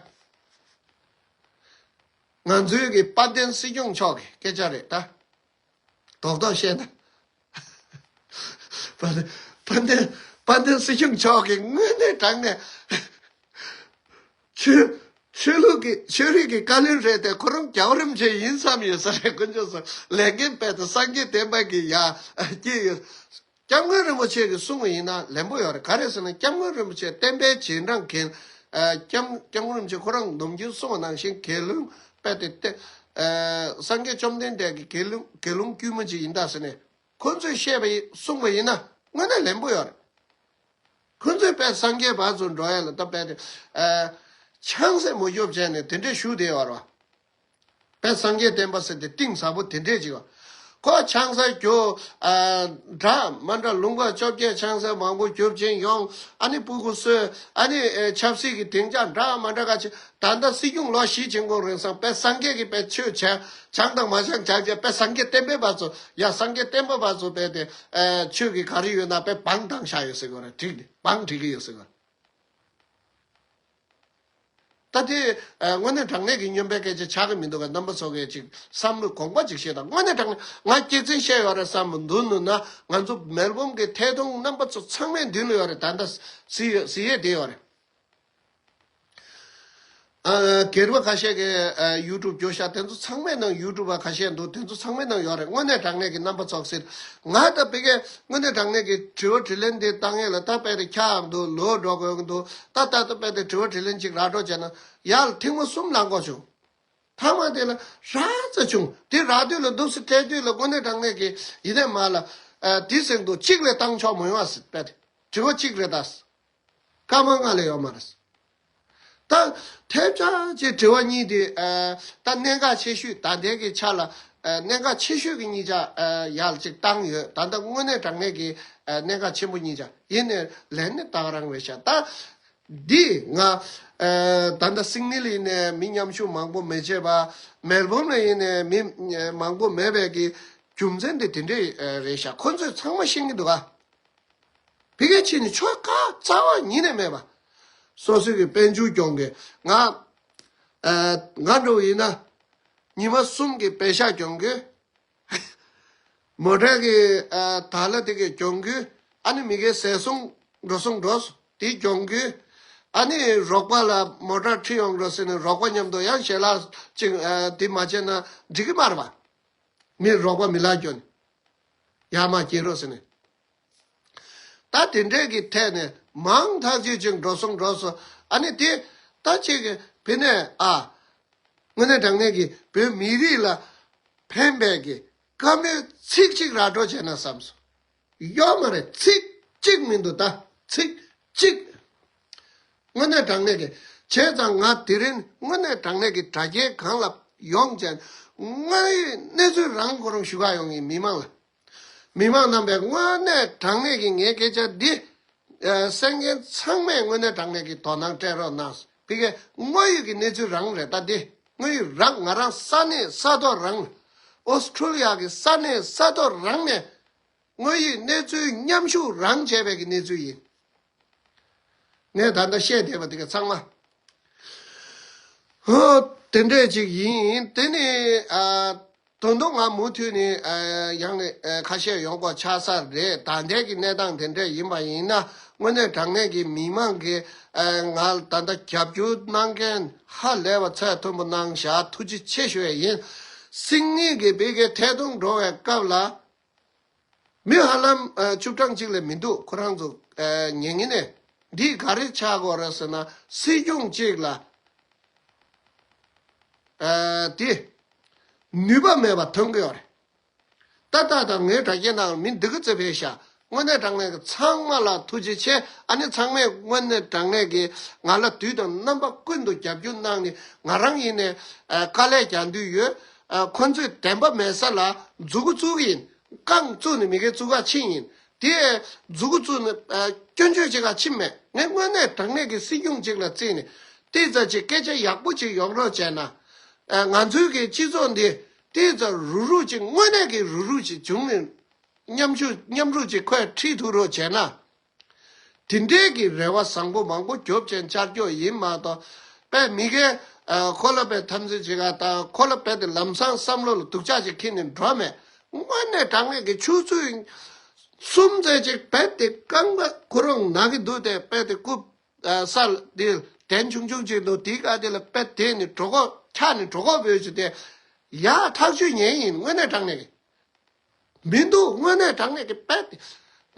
ད་ང་ཚོའི་གི་དཔལ་ལྡན་སྲིད་སྐྱོང་མཆོག་གི་སྐད་ཆ་རེད་ད། རྡོག་རྡོག་བཤད་ན། དཔལ་ལྡན་དཔལ་ལྡན་དཔལ་ལྡན་སྲིད་སྐྱོང་མཆོག་གི་དངོས་གནས་དྲང་གནས། ཆོས་ཆོས་ལུགས་ཀྱི་ཆོས་རིག་གི་བཀའ་བློན་རེད་དེ། ཁོ་རང་རྒྱལ་བ་རིན་པོ་ཆེ་ཡིན་བསམ་ཡོད་ས་རེད། དཀོན་མཆོག་གསུམ་ལས་འགན་སྤེལ་ཏེ་སངས་རྒྱས་བསྟན་པ་གི་ཡ་སྐྱེས་ཡོད། སྐྱབས་མགོན་རིན་པོ་ཆེ་གིས་གསུངས་པ་ཡིན་ན་ལན་པོ་ཡོད་རེད། ག་རེ་ཟེར་ན། སྐྱབས་མགོན་རིན་པོ་ཆེ་བསྟན་པའི་རྗེས་འབྲང་གི། ཨ། སྐྱབས་སྐྱབས་མགོན་རིན་པོ་ཆེ་ཁོ་རང་ནམ་རྒྱུན་གསུངས་པ་ནང་བཞིན་རྒྱལ་བློན་དཔེ་དེ་སྟེ། ཨ། སངས་རྒྱས་བཅོམ་ལྡན་འདས་ཀྱི་རྒྱལ་བློན་རྒྱལ་བློན་དཀྱུས་མ་ཅིག་ཡིན་ད་ཟེར་ནས། ཁོ་ཚོས་བཤད་པ་ཡིན་གསུངས་པ་ཡིན་ན་དངོས་གནས་ལན་པོ་ཡོད་རེད། ཁོ་ཚོས་དཔེ་སངས་རྒྱས་བར་དུ་འགྲོ་ཡ་ལ་ད་དཔེ་དེ། ཨ། ཆང་ས་མ་རྒྱོབ་བྱས་ནས་དེ་འདྲས་བཞུགས་བསྡད་ཡོད་རེད་བ། དཔེ་སངས་རྒྱས་བསྟན་པ་ཟེར་དེ་གཏིང་ཟབ་པོ་དེ་འདྲས་ཅིག་བ། ཁོ་ཆང་ས་རྒྱོབ། ཨ། འདྲ་མ་འདྲ་ལུང་པ་བཅོ་བརྒྱད་ཆང་ས་མང་པོ་རྒྱོབ་ཅིང་ཡོང་། ཨ་ནི་སྤུ་གུ་གསོས། ཨ་ནི། ཨེ། ཆབ་སྲིད་ཀྱི་སྡིངས་ཆ་འདྲ་མ་འདྲ་ག་ཅིག་ད་ལྟ་སྲིད་སྐྱོང་ལོ་བཞི་ཕྱིན་གོང་རིང་སང་དཔེ་སངས་རྒྱས་ཀྱི་དཔེ་ཆོས་བྱས། བྱང་དང་མ་བྱང་བྱས་བྱས་དཔེ་སངས་རྒྱས་བསྟན་པའི་བར་ཚོ། ཡ། སངས་རྒྱས་བསྟན་པ་བར་ཚོ་དཔེ་དེ། ཨེ། ཆོས་ཀྱི་ག་རེ་ཡོད་ན་དཔེ་བང་བཏང་བཞག་ཡོད་ཟེར་གོ་རེད། བྲིས་ནས་བང་བྲིས་ཀྱི་ཡོད་ཟེར་གོ། ད་དེ། ཨ། དངོས་གནས་དྲང་གནས་ཀྱི་སྨྱོན་པའི་སྐད་ཆ་ཆགས་ཀྱི་མི་འདུག་ག་རྣམ་པ་ཚོ་གིས་ཅིག་བསམ་བློ་གོང་པ་ཅིག་བཞེས་དང་། དངོས་གནས་དྲང་གནས་ང་སྐྱེ་ཚན་བཤད་ཡོད་རེད་བསམ་མི་འདུག་ནུ་ན། ང་ཚོ་མེལ་བོན་གྱི་ཐད་གཏོང་རྣམ་པ་ཚོ་ཚང་མའི་མདུན་ལ་ཡོད་རེད། ད་ལྟ་གཟིགས་ཡོད་གཟིགས་ཡས་བསྡད་ཡོད་རེད། ཨ། སྒེར་པ་ཁ་ཤས་ཀྱིས། ཨ། ཡུ་ཊུབ་བརྒྱུད་བཞག་དེ་ཚོ་ཚང་མའི་ནང་། ཡུ་ཊུབ་པ་ཁ་ཤས་འདུག་དེ་ཚོ་ཚང་མའི་ནང་ཡོད་རེད། དངོས་གནས་དྲང་གནས་ཀྱི་རྣམ་པ་ཚོ་ཟེར། ང་ད་ཕ་གིར་དངོས་གནས་དྲང་གནས་ཀྱི་དྲི་བ་དྲིས་ལན་འདི་བཏང་ཡས་ལ་ད་དཔེ་དེ་འཁྱག་འདུག་ལོག་འགྲོ་དགོས་ཀྱི་འདུག་ད་ད་ད་དཔེ་དེ་དྲི་བ་དྲིས་ལན་ཅིག་ར་སྤྲོད་བྱས་ན་ཡར་ལ་ཐེངས་མ་གསུམ་ལངས་དགོས་བྱུང་། མཐའ་མ་དེ་ལ་རགས་ཙམ་བྱུང་། དེ་རག་དུས་ལ་འདུག་སེ་སྤྲད་དུས་ལ་དངོས་གནས་དྲང་གནས་ཀྱི་ཡིན་ནའི་མ་ལ། ཨ། དེ་ཟེར་འདུག་གཅིག་ལས་བཏང་ཆོག་མ་ཡོང་བ་ཟེར། དཔེ་དེ་དྲི་བ་གཅིག་རེད་ད། སྐར་མ་ལྔ་ལས་ཡོད་མ་རེད། ད་ཐེབས་ཆག་ཅིག་དྲི་བ་གཉིས་དེ། ཨ། ད་གནད་འགག་ཆེ་ཤོས། ད་ལྟའི་གི་ཆ་ལ། ཨ། གནད་འགག་ཆེ་ཤོས་ཀྱི་གཉིས་ཆ། ཨ། ཡར་ཅིག་བཏང་ཡོད། ད་ལྟ་དངོས་གནས་དྲང་གནས་ཀྱི། ཨ། གནད་འགག་ཆེན་པོ་གཉིས་ཆ། ཡིན་ནའི་ལན་ནི་ད་ག་རང་རེད་ཤག་ད་འདི་ང་། ཨ། ད་ལྟ་སིད་ནི་ལ་ཡིན་ནའི་མི་མཉམ་ཞུགས་མང་པོ་མི་བྱེད་པ། མེལ་བོན་ལ་ཡིན་ནའི་མི་མང་པོ་མེད་པའི་གི་རྒྱུ་མཚན་དེ་དེ་འདྲས་རེད་ཤག་ཁོ་ཚོས་ཚང་མ་ཤེས་ཀྱི་འདུག་ག་ཕ་གིར་ཕྱིན་ནས་ཆོ་ག་རྩ་བ་ཉིད་ནས་མེད་པ། སོ་སོའི་གི་དཔལ་འབྱོར་སྐྱོང་གི། ང་། ཨ། ང་འདྲ་བོ་ཡིན་ན། ཉི་མ་གསུམ་གྱི་པེ་ཤག་སྐྱོང་གི། མོ་ཊ་གི། ཨ། དར་ལ་དེ་གི་སྐྱོང་གི། ཨ་ནི་མི་གའི་ཟས་སོང་འགྲོ་སོང་འགྲོ་སོང་དེ་སྐྱོང་གི། ཨ་ནི་རོགས་པ་ལ་མོ་ཊ་ཁྲིད་ཡོང་རོགས་ཟེར་ནས་རོགས་པ་མཉམ་དུ་ཡང་ཞལ་ལག་ཅིག་ཨ། དེ་མ་བྱས་ན་འགྲིག་གི་མ་རེད་པ། མི་རོགས་པ་མི་ལ་སྐྱོན། ཡར་མར་སྐྱེལ་རོགས་ཟེར་ནས། ད་དེ་འདྲས་ཀྱི་ཐད་ནས་མང་ཐག་ཆོད་ཅིག་འགྲོ་སོང་འགྲོ་སོང་། ཨ་ནི་དེ་ད་ཅིག་གི་བི་ནས། ཨ། དངོས་གནས་དྲང་གནས་ཀྱི་བོད་མི་རིགས་ལ་ཕན་པའི་གི་བཀའ་མོལ་ཚིག་གཅིག་ར་སྤྲོད་བྱས་ན་བསམ་སོང་། ཡོད་མ་རེད། ཚིག་གཅིག་མི་འདུག་ད་ཚིག་གཅིག་དངོས་གནས་དྲང་གནས་ཀྱི། བྱས་ཙང་ང་དེ་རིང་དངོས་གནས་དྲང་གནས་ཀྱི་དྲ་རྒྱའི་སྒང་ལ་ཡོང་བྱས་དངོས་ཡོད་གནས་ཚུལ་རང་ཁོ་རང་ཞུ་ག་ཡོང་གི། མི་མང་ལ། མི་མང་རྣམ་པས་དངོས་གནས་དྲང་གནས་ཀྱི་ངའི་སྐད་ཆ་འདི། ཨ། གསན་མཁན་ཚང་མས་དངོས་གནས་དྲང་གནས་ཀྱི་དོ་སྣང་སྤྲད་རོགས་གནང་། ཕ་གིར་དངོས་ཡོད་ཀྱི་གནས་ཚུལ་རང་རེད། ད་འདི་དངོས་ཡོད་རང་། ང་རང་ས་གནས་ས་ཐོག་རང་ལ། ཨོ་སི་ཁྲུ་ལི་ཡ་གི་ས་གནས་ས་ཐོག་རང་ནས་དངོས་ཡོད་གནས་ཚུལ་མཉམ་ཞུགས་རང་བྱས་པའི་གི་གནས་ཚུལ་ཡིན། ངས་ད་ལྟ་བཤད་བསྡད་པ་དེ་ག་ཚང་མ། ཧོ། དེ་འདྲས་ཅིག་ཡིན། དེ་ནི། ཨ། ད་དུང་ང་མུ་མཐུད་ནས། ཨ། ཡང་ནས། ཨ། ཁ་ཤས་ཡོང་དགོས་ཆགས་ས་རེད། ད་ལྟའི་གི་གནས་སྟངས་དེ་འདྲས་ཡིན་པ་ཡིན་ན། དངོས་གནས་དྲང་གནས་ཀྱི་མི་མང་གིས། ཨ། ང་ད་ལྟ་རྒྱབ་སྐྱོར་གནང་མཁན་ཧ་ལས་པ་ཚད་མཐོན་པོ་གནང་བཞག་ཐུགས་རྗེ་ཆེ་ཞུ་ཡས་ཡིན། སིད་ནི་གི་བི་གའི་ཐད་གཏོང་འགྲོ་བའི་སྐབས་ལ། མི་ཧ་ལམ། ཨ། བཅུ་གྲངས་གཅིག་ལས་མི་འདུག་ཁོ་རང་ཚོ། ཨ། ཉན་གྱི་ནས། འདི་ག་རེ་ཆགས་ཀྱི་ཡོད་རེད་ཟེར་ན། སྲིད་སྐྱོང་གཅིག་ལ་ ཨ་དེ་ནུས་པ་མེད་པ་ཐོན་གི་ཡོད་རེད། ད་ལྟ་དང་ངའི་དྲ་རྒྱའི་ནང་མི་འདི་ག་ཙེ་ཕེ་ཤ། དངོས་གནས་དྲང་གནས་ཀྱི་ཚང་མ་ལ་ཐུགས་རྗེ་ཆེ། ཨ་ནི་ཚང་མས་དངོས་གནས་དྲང་གནས་ཀྱི་ང་ལ་དུས་དང་རྣམ་པ་ཀུན་ཏུ་རྒྱབ་སྐྱོར་གནང་ནས། ང་རང་ཡིན་ནས་ཨ་དཀའ་ལས་རྒྱག་འདོད་ཡོད། ཨ་ཁོ་ཚོས་བདེན་པ་མེད་ས་ལ་མཛུ་གུ་བཙུགས་ཀྱི་ཡིན། རྐང་བཙུགས་ནས་མི་སྒེར་བཙུགས་ག་ཕྱིན་ཡིན། དེ་མཛུ་གུ་བཙུགས་ནས་ཨ་སྐྱོན་བརྗོད་བྱེད་ག་ཕྱིན་མེད། ངས་དངོས་གནས་དྲང་གནས་ཀྱི་སྲིད་སྐྱོང་གཅིག་ལ་བརྩིས་ནས་ཏིག་ཙ་ཅིག་སྐད་ཆ་ཡག་པོ་ཅིག་ཡོང་རོགས་བྱས་ན། ཨ་ང་ཚོའི་གི་སྤྱི་ཚོགས་འདི་ཏིག་ཙ་རུག་རུག་ཅིག་དངོས་གནས་ཀྱི་རུག་རུག་ཅིག་བྱུང་ནས་མཉམ་ཞུགས་མཉམ་རུབ་ཅིག་ཁོས་ཁྲིད་ཐུབ་རོགས་བྱས་ན། དེ་འདྲའི་གི་རེ་བ་བཟང་པོ་མང་པོ་རྒྱོབ་ཅན་ཅར་སྐྱོ་ཡིན་མ་གཏོགས། དཔེ་མི་སྒེར་ཁོ་ལ་དཔེ་འཐབ་འཛིང་བྱེད་ག་དང་ཁོ་ལ་དཔེ་དེ་ལམ་སང་བསམ་བློ་ལ་སྡུག་ཅག་ཅིག་འཁྱེར་ནས་འགྲོ་མེད། དངོས་གནས་དྲང་གནས་ཀྱི་ཆུ་ཚོད་གསུམ་ཙམ་ཅིག་དཔེ་དེ་རྐང་པ་ཁོ་རང་ན་གི་འདུག་སྟེ་དཔེ་དེ་རྐུབ་ས་ལ་དེ་གདན་ཆུང་ཆུང་ཅིག་འདུག་དེའི་ཀ་དེ་ལ་དཔེ་དེ་ནི་གྲོད་ཁོག་འཁྱག་ནས་གྲོད་ཁོག་བོས་ཅིག་དེ་ཡ་ཐག་ཆོད་ཉན་ཡིན། དངོས་གནས་དྲང་གནས་ཀྱི། མི་འདུག་དངོས་གནས་དྲང་གནས་ཀྱི་དཔེ་དེ།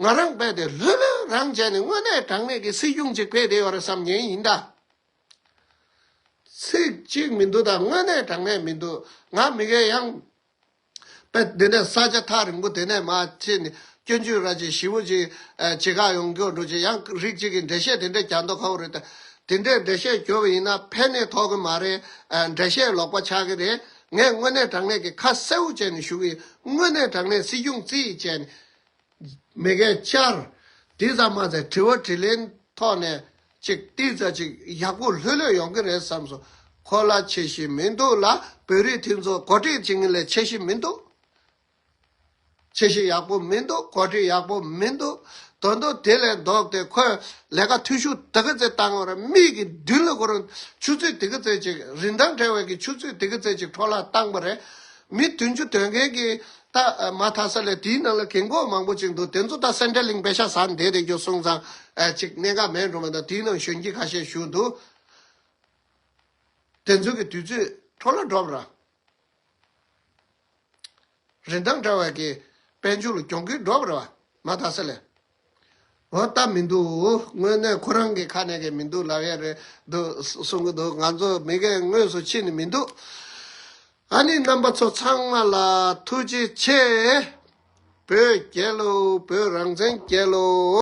ང་རང་དཔེ་དེ་ལྷོད་ལྷོད་རང་བྱས་ནས་དངོས་གནས་དྲང་གནས་ཀྱི་སྲིད་སྐྱོང་ཅིག་དཔེ་དེ་ཡོད་རེད་བསམ་ཉན་ཡིན་ད། ཚིག་གཅིག་མི་འདུག་ད་དངོས་གནས་དྲང་གནས་མི་འདུག་ང་མི་གའི་ཡང་། དཔེ་དེ་ནས་ས་ཆ་ཐག་རིང་པོ་དེ་ནས་མར་ཕྱིན་ནས་སྐྱོན་བརྗོད་ར་ཅིག་ཞིབ་པོ་ཅིག་ཨ་བྱེད་ག་ཡོང་རྒྱུ་འགྲོ་ཅིག་ཡང་རིགས་གཅིག་གིས་འགྲེལ་བཤད་དེ་འདྲས་རྒྱག་མདོག་ཁ་པོ་རེད་ད། དེ་འདྲས་འགྲེལ་བཤད་བརྒྱབ་པ་ཡིན་ན་ཕན་ནས་ཐོགས་ཀྱི་མ་རེད། ཨ་འགྲེལ་བཤད་ལོག་པ་ཆགས་ཀྱི་རེད། ངས་དངོས་གནས་དྲང་གནས་ཀྱི་ཁ་གསལ་པོ་བྱས་ནས་ཞུ་གི་ཡིན། དངོས་གནས་དྲང་གནས་སྲིད་སྐྱོང་རྩིས་བྱས་ནས། མི་སྒེར་བཅར། དེ་ཙམ་མ་ཟད་དྲི་བ་དྲིས་ལན་ཐོག་ནས་ཅིག་ཏིག་ཙམ་ཅིག་ཡག་པོ་ལྷོད་ལྷོད་ཡོང་གི་རེད་བསམ་སོང་། ཁོ་ལ་ཆེ་ཤེས་མི་འདུག་ལ་བོད་རིགས་དེ་ཚོ་གོ་སྒྲིག་བྱེད་མཁན་ལས་ཆེ་ཤེས་མི་འདུག་ཆེ་ཤེས་ཡག་པོ་མི་འདུག་གོ་སྒྲིག་ཡག་པོ་མི་འདུག་དོན་དུ་དེ་ལས་ལྡོག་སྟེ་ཁོས་ལས་ཀ་འཐུས་ཤོར་དེ་ག་ཚོད་བཏང་བ་རེད། མིག་གི་མདུན་ལ་ཁོ་རང་ཆུ་ཚོད་དེ་ག་ཚོད་ཅིག་རིན་ཐང་བྲལ་བའི་གི་ཆུ་ཚོད་དེ་ག་ཚོད་ཅིག་འཕྲོ་བརླག་བཏང་བ་རེད། མི་བདུན་ཅུ་དོན་ལྔ་གི་ད་མ་མཐའ་ས་ལས་དེའི་ནང་ལ་རྒན་གོག་མང་པོ་ཅིག་འདུག་དེ་ཚོ་ད་སེན་ཊར་ལིང་པེ་ཤ་ཟ་བསྡད་བསྡད་རྒྱུ་སོང་ཙང་ཅིག་གནད་འགག་མེད་འགྲོ་མ་གཏོགས་དེའི་ནང་གཞོན་སྐྱེས་ཁ་ཤས་བཞུགས་འདུག་དེ་ཚོ་གི་དུས་ཚོད་འཕྲོ་བརླག་འགྲོ་བ་རེད། རིན་ཐང་བྲལ་བའི་གི་དཔལ་འབྱོར་ལ་གྱོང་གུན་འགྲོ་བ་རེད་བ། མ་མཐའ་ས་ལས། འོ་ད་མི་འདུག་དངོས་གནས་ཁོ་རང་གི་ཁ་ནས་གི་མི་འདུག་ལབ་ཡས་རེད་འདུག་གསུང་གི་འདུག་ང་ཚོ་མི་སྒེར་དངོས་སུ་ཕྱིན་ནས་མི་འདུག་ཨ་ནི་རྣམ་པ་ཚོ་ཚང་མ་ལ་ཐུགས་རྗེ་ཆེ། བོད་རྒྱལ་ལོ། བོད་རང་བཙན་རྒྱལ་ལོ།